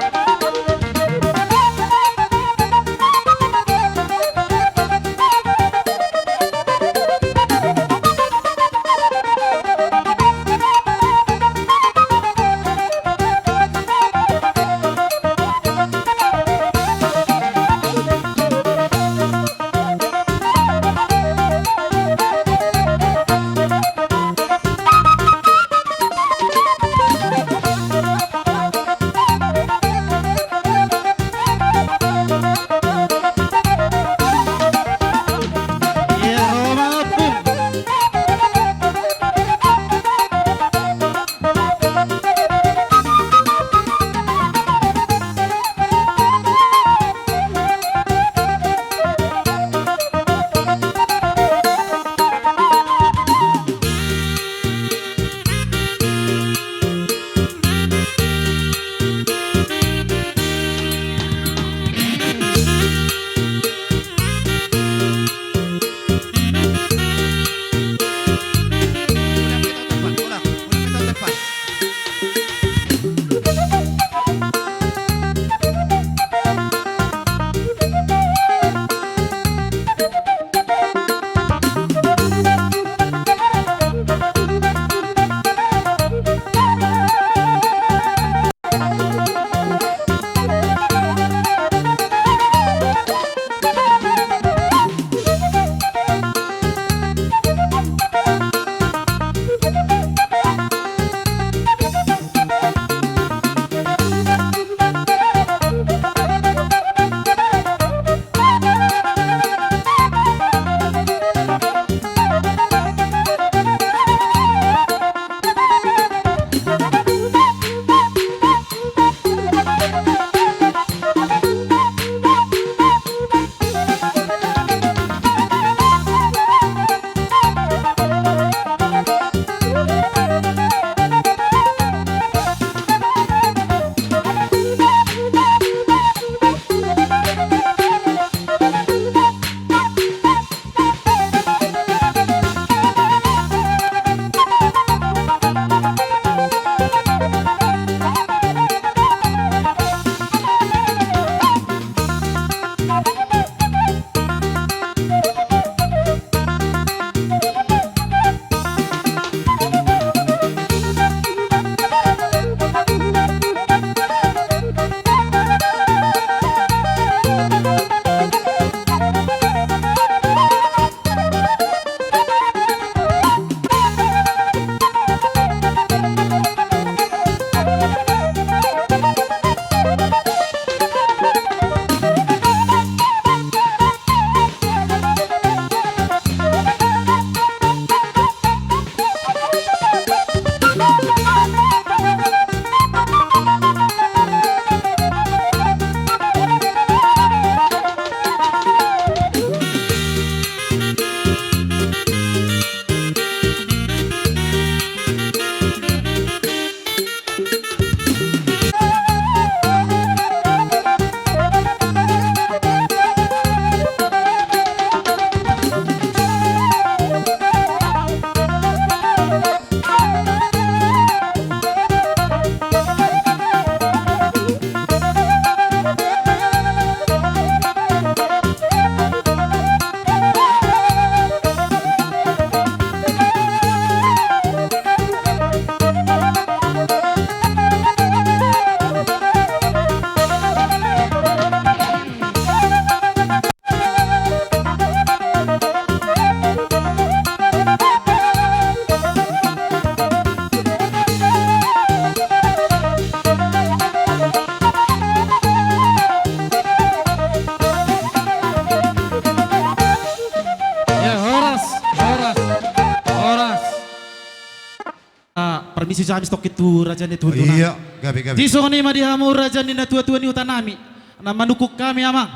Isi jamis tokki tu raja ni tuan tuan. Iya, gabe, gabe. Di songon i ma di hamu raja ni natuatua ni huta nami. Na manungkun hami amang.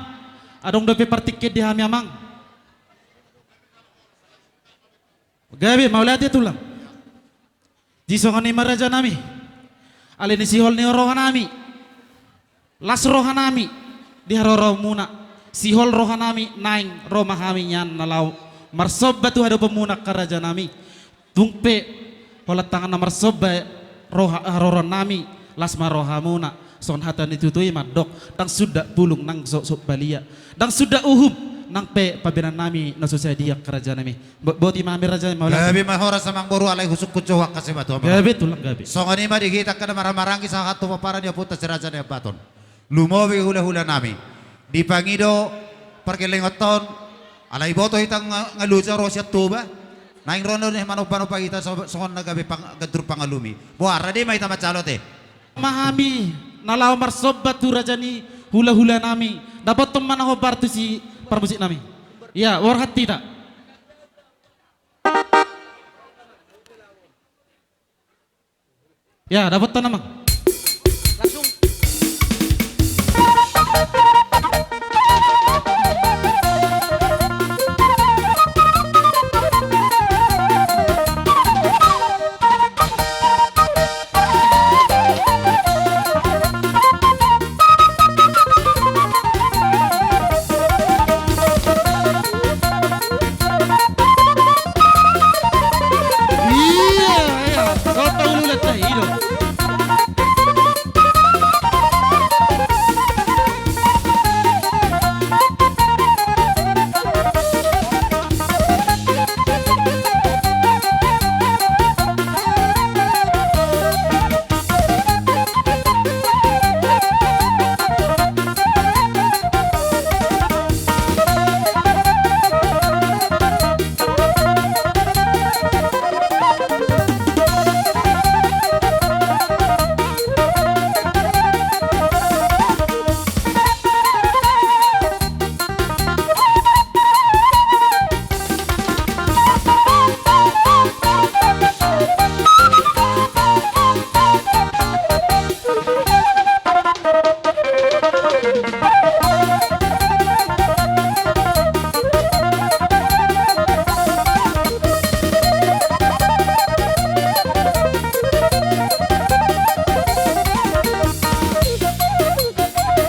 Adong dope partingkian di hami amang. Gabe, mauliate tulang. Di songon i ma raja nami. Alani sihol ni roha nami. Las roha nami di haroroanmuna, sihol roha nami naeng ro ma hami nian na laho marsomba tu hadopanmuna angka raja nami. Tung pe holan tangan na marsomba roha, haroroan nami, las ma rohamuna. Songon hata ni tutu i mandok, ndang suda bulung nang so, so balia. Ndang suda uhum nang pe pabenan nami na so sadia angka raja nami. Bo-, boti ma hami raja ni mauliate. Gabe ma horas amang boru alai husungkun jo angka simatua ma. Gabe tulang gabe. Songon i ma di hita angka na marhahamaranggi sahat tu pomparan ni ompunta si Raja Nai Ambaton. Lumobi hulahula nami. Dipangido pargellengonta on alai boto hita nga-, nga loja ro sian Toba. Naeng ro do ni manombanomba hita so-, songon na gabe pang-, ganjur pangalumi. Boha rade ma hita manjalo ate. Ma hami na laho marsomba tu raja ni hulahula nami. Dapothon ma na hombar tu si parmusik nami. Ia, borhat hita. Ia, dapothon amang. Langsung. Iya, iya. Kau tahu lu lihat dah, ini.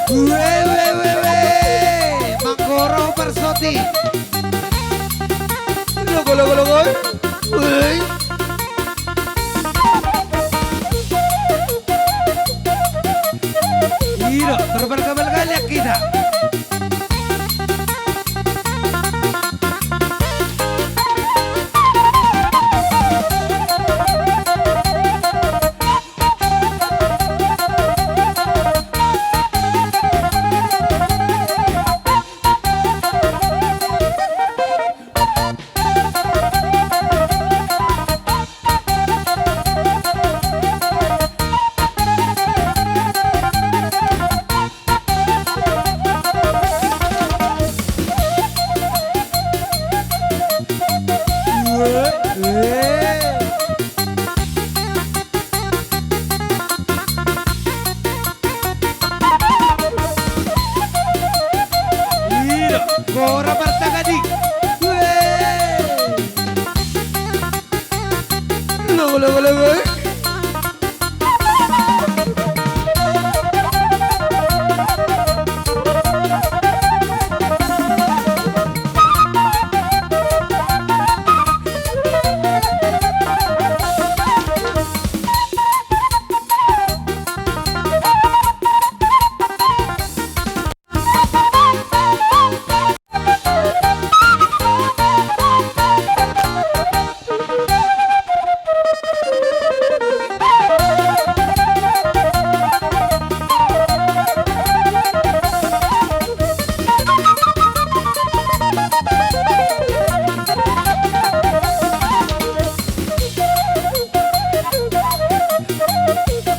Ue, ue, ue, ue. Manggoro parsoti. Logo, logo, logo. Ue. Iro, berkali-kali lihat kita. Ira, gora martagadi. Wee. Logo, logo, logo.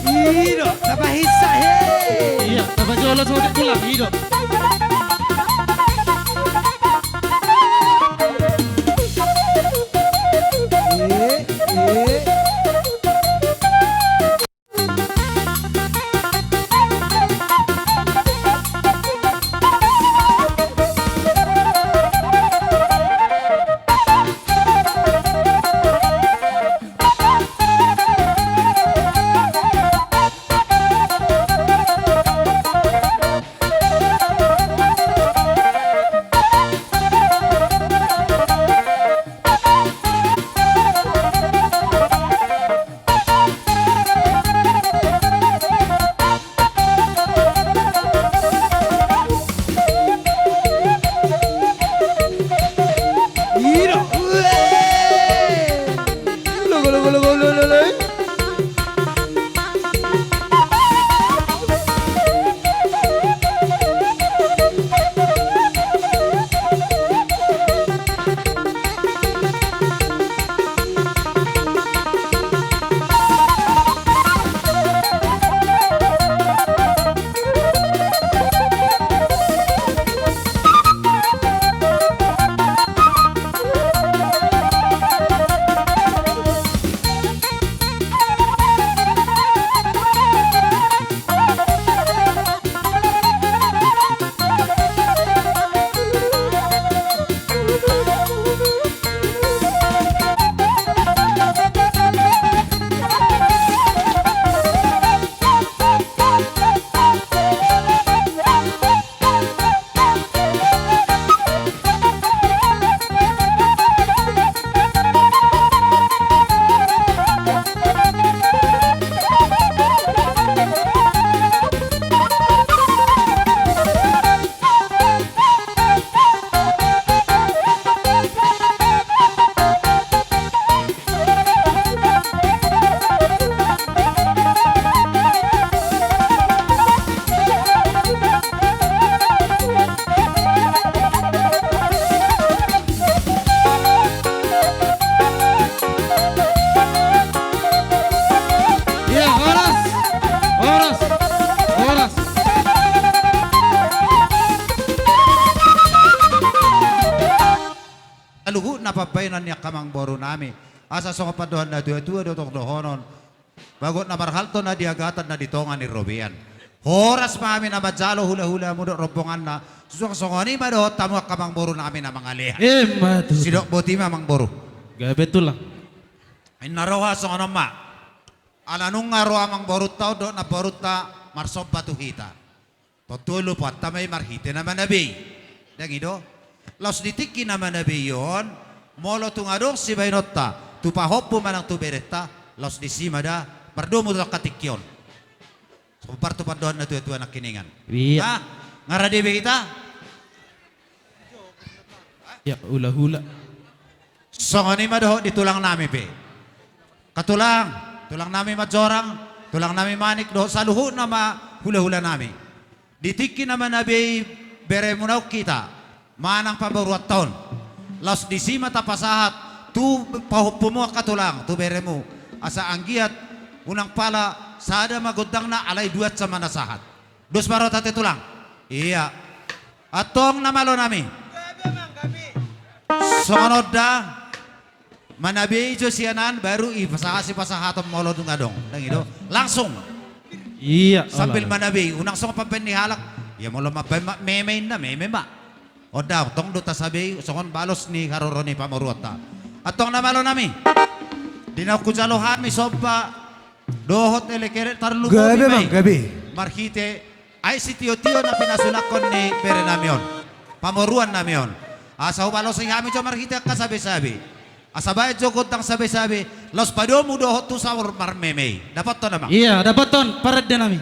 Ido, tamba hisa he. Iya, tamba jolo sodi pulang, ido. Eh, eh. na pambahenan ni angka amangboru nami. Asa songon pandohan na tua-tua do tong dohonon. Bagot na marhalto na di agatan na di tonga ni robean. Horas ma hami na manjalo hula-hulamu dohot rombonganna. Suang songon i ma dohot hamu angka amangboru nami na mangalean. Ima tutu. Sidok boti ma amangboru. Gabe tulang. Inna roha songon on ma. Ala nunga ro amangborunta on dohot namborunta marsomba tu hita. Tontu lupoanta ma i marhite na manabei. Dang i do. Laos di tingki na manabei on, molo tung adong sibahenonta tu pahompu manang tu berenta, laos disi ma da mardomu tu angka tingki on. Sombar tu pandohan na tua-tua nangkiningan. Ia. Nah, nga rade be hita? Ia, hula-hula. Songon i ma dohot di tulang nami pe. Angka tulang, tulang nami Manjorang, tulang nami Manik dohot saluhutna ma hula-hula nami. Di tingki na manabei beremuna on hita manang pamoruanta on. Laos disi ma tapasahat tu pahompumu angka tulang, tu beremu. Asa anggiat unang pala sada ma gondangna alai dua ansa ma na sahat. Dos ma roha ta ate tulang. Ia. Antong na malo nami. Songon on da. Manabei jo sian an baru i pasahat sipasahaton molo tung adong. Dang i do. Langsung. Ia. Sambil manabei, unang songon pambahen ni halak. Ia molo mambahen ma meme inna meme ma. On da, tong do tasabei songon balos ni haroro ni pamoruanta. Antong na malo nami. Di na hujalo hami somba dohot elek-elek tarlumobi ma i. Gabe, Bang, gabe. Marhite aek sitio-tio na pinasulangkon ni bere nami on, pamoruan nami on. Asa hubalosi hami jo marhite angka sabe-sabe. Asa baen jo gondang sabe-sabe, laos padomu dohot tu saur marmeme i. Dapothon, Amang. Ia, dapothon, parende nami.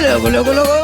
Logo, logo, logo.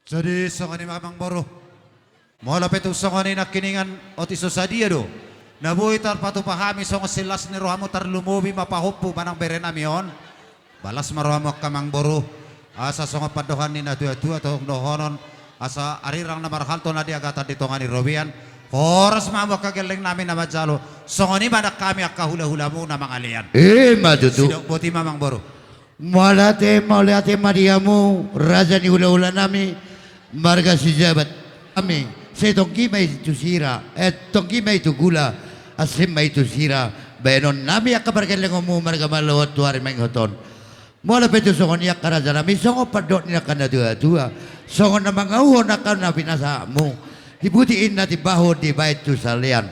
Jadi songon i ma amangboru. Molo pe tung songon i nangkiningan, otik so sadia do na boi tarpatupa hami songon silas ni rohamu, tarlumobi ma pahompu manang berenami on. Balas ma rohamu angka amangboru, asa songon pandohan ni natuatua tong dohonon, asa arirang na marhalto na di agatan di tonga ni robean. Horas ma hamu angka gellengnami na manjalo. Songon i ma nang hami angka hulahulamu na mangalean. I ma tutu. Sidok boti ma amangboru. Mauliate, mauliate ma di hamu raja ni hulahulanami, marga Sijabat. Hami sai tonggi ma i tu sira, eh, tonggi ma i tu gula, asing ma i tu sira. Baenonnami angka pargellengonmu marga Malua tu ari na mangihut on. Molo pe tung songon i angka rajanami, songon pandok ni angka natuatua, songon na mangauhon angka na pinasahatmu, dibuti inna timbahon dibaen tu salean.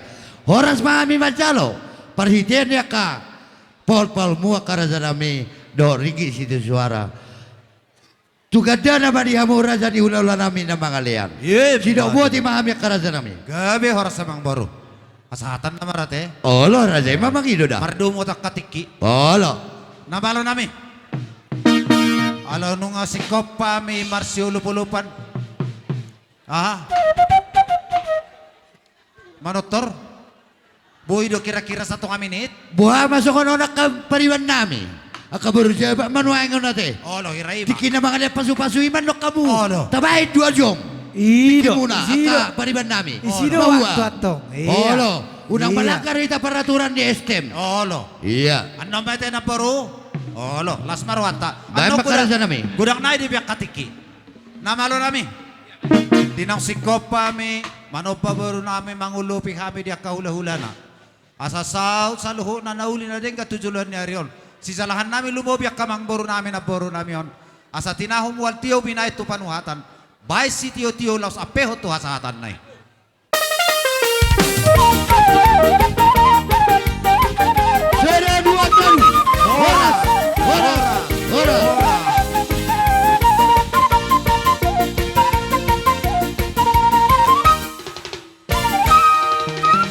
Horas ma hami manjalo parhitean ni angka paulpaulmu angka rajanami dohot ringgit sitio suara. Tu gandana ma di hamu raja ni hulahulanami na mangalean. Sidok boti ma hami angka rajanami. Gabe horas amangboru. Hasahatan nama rate. Olo, raja i ma mangido da. Mardomu tangka tingki. Olo. Na balonami. Alo nunga singkop hami marsiolopolopan. Aha. Manortor. Boi do kira-kira satonga minit. Boha ma songon on angka paribannami. Angka boru Jabat ma nuaeng on ate. Olo, hira i ma. Tingki na mangalean pasupasu i ma annon hamu. Olo. Tabaen dua jom. I do. Tingkimuna, angka paribannami. Isi do. Olo. Unang Iya. melanggar hita peraturan di S T M. Olo. Iya. Annon ma ate namboru. Olo, las ma rohanta. Baen Annon ma godang, karaja nami. Godang nai di biak hatingki. Na malo nami. Di naung singkop hami, manomba boru nami mangolopi hami di angka hula-hulana. Asa saut saluhutna na uli na denggan tu joloan ni ari on. Sijalahan nami lumobi angka amangboru nami namboru nami on. Asa tinahu mual tio binahen tu panuhatan. Baen sitio-tio laos ampehon tu hasahatanna i. Sada dua tolu. Horas, horas, horas.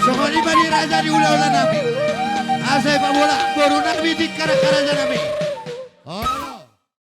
Songon i ma di raja ni hula-hula nami. Asa i pabola boru nami di kara-karaja nami.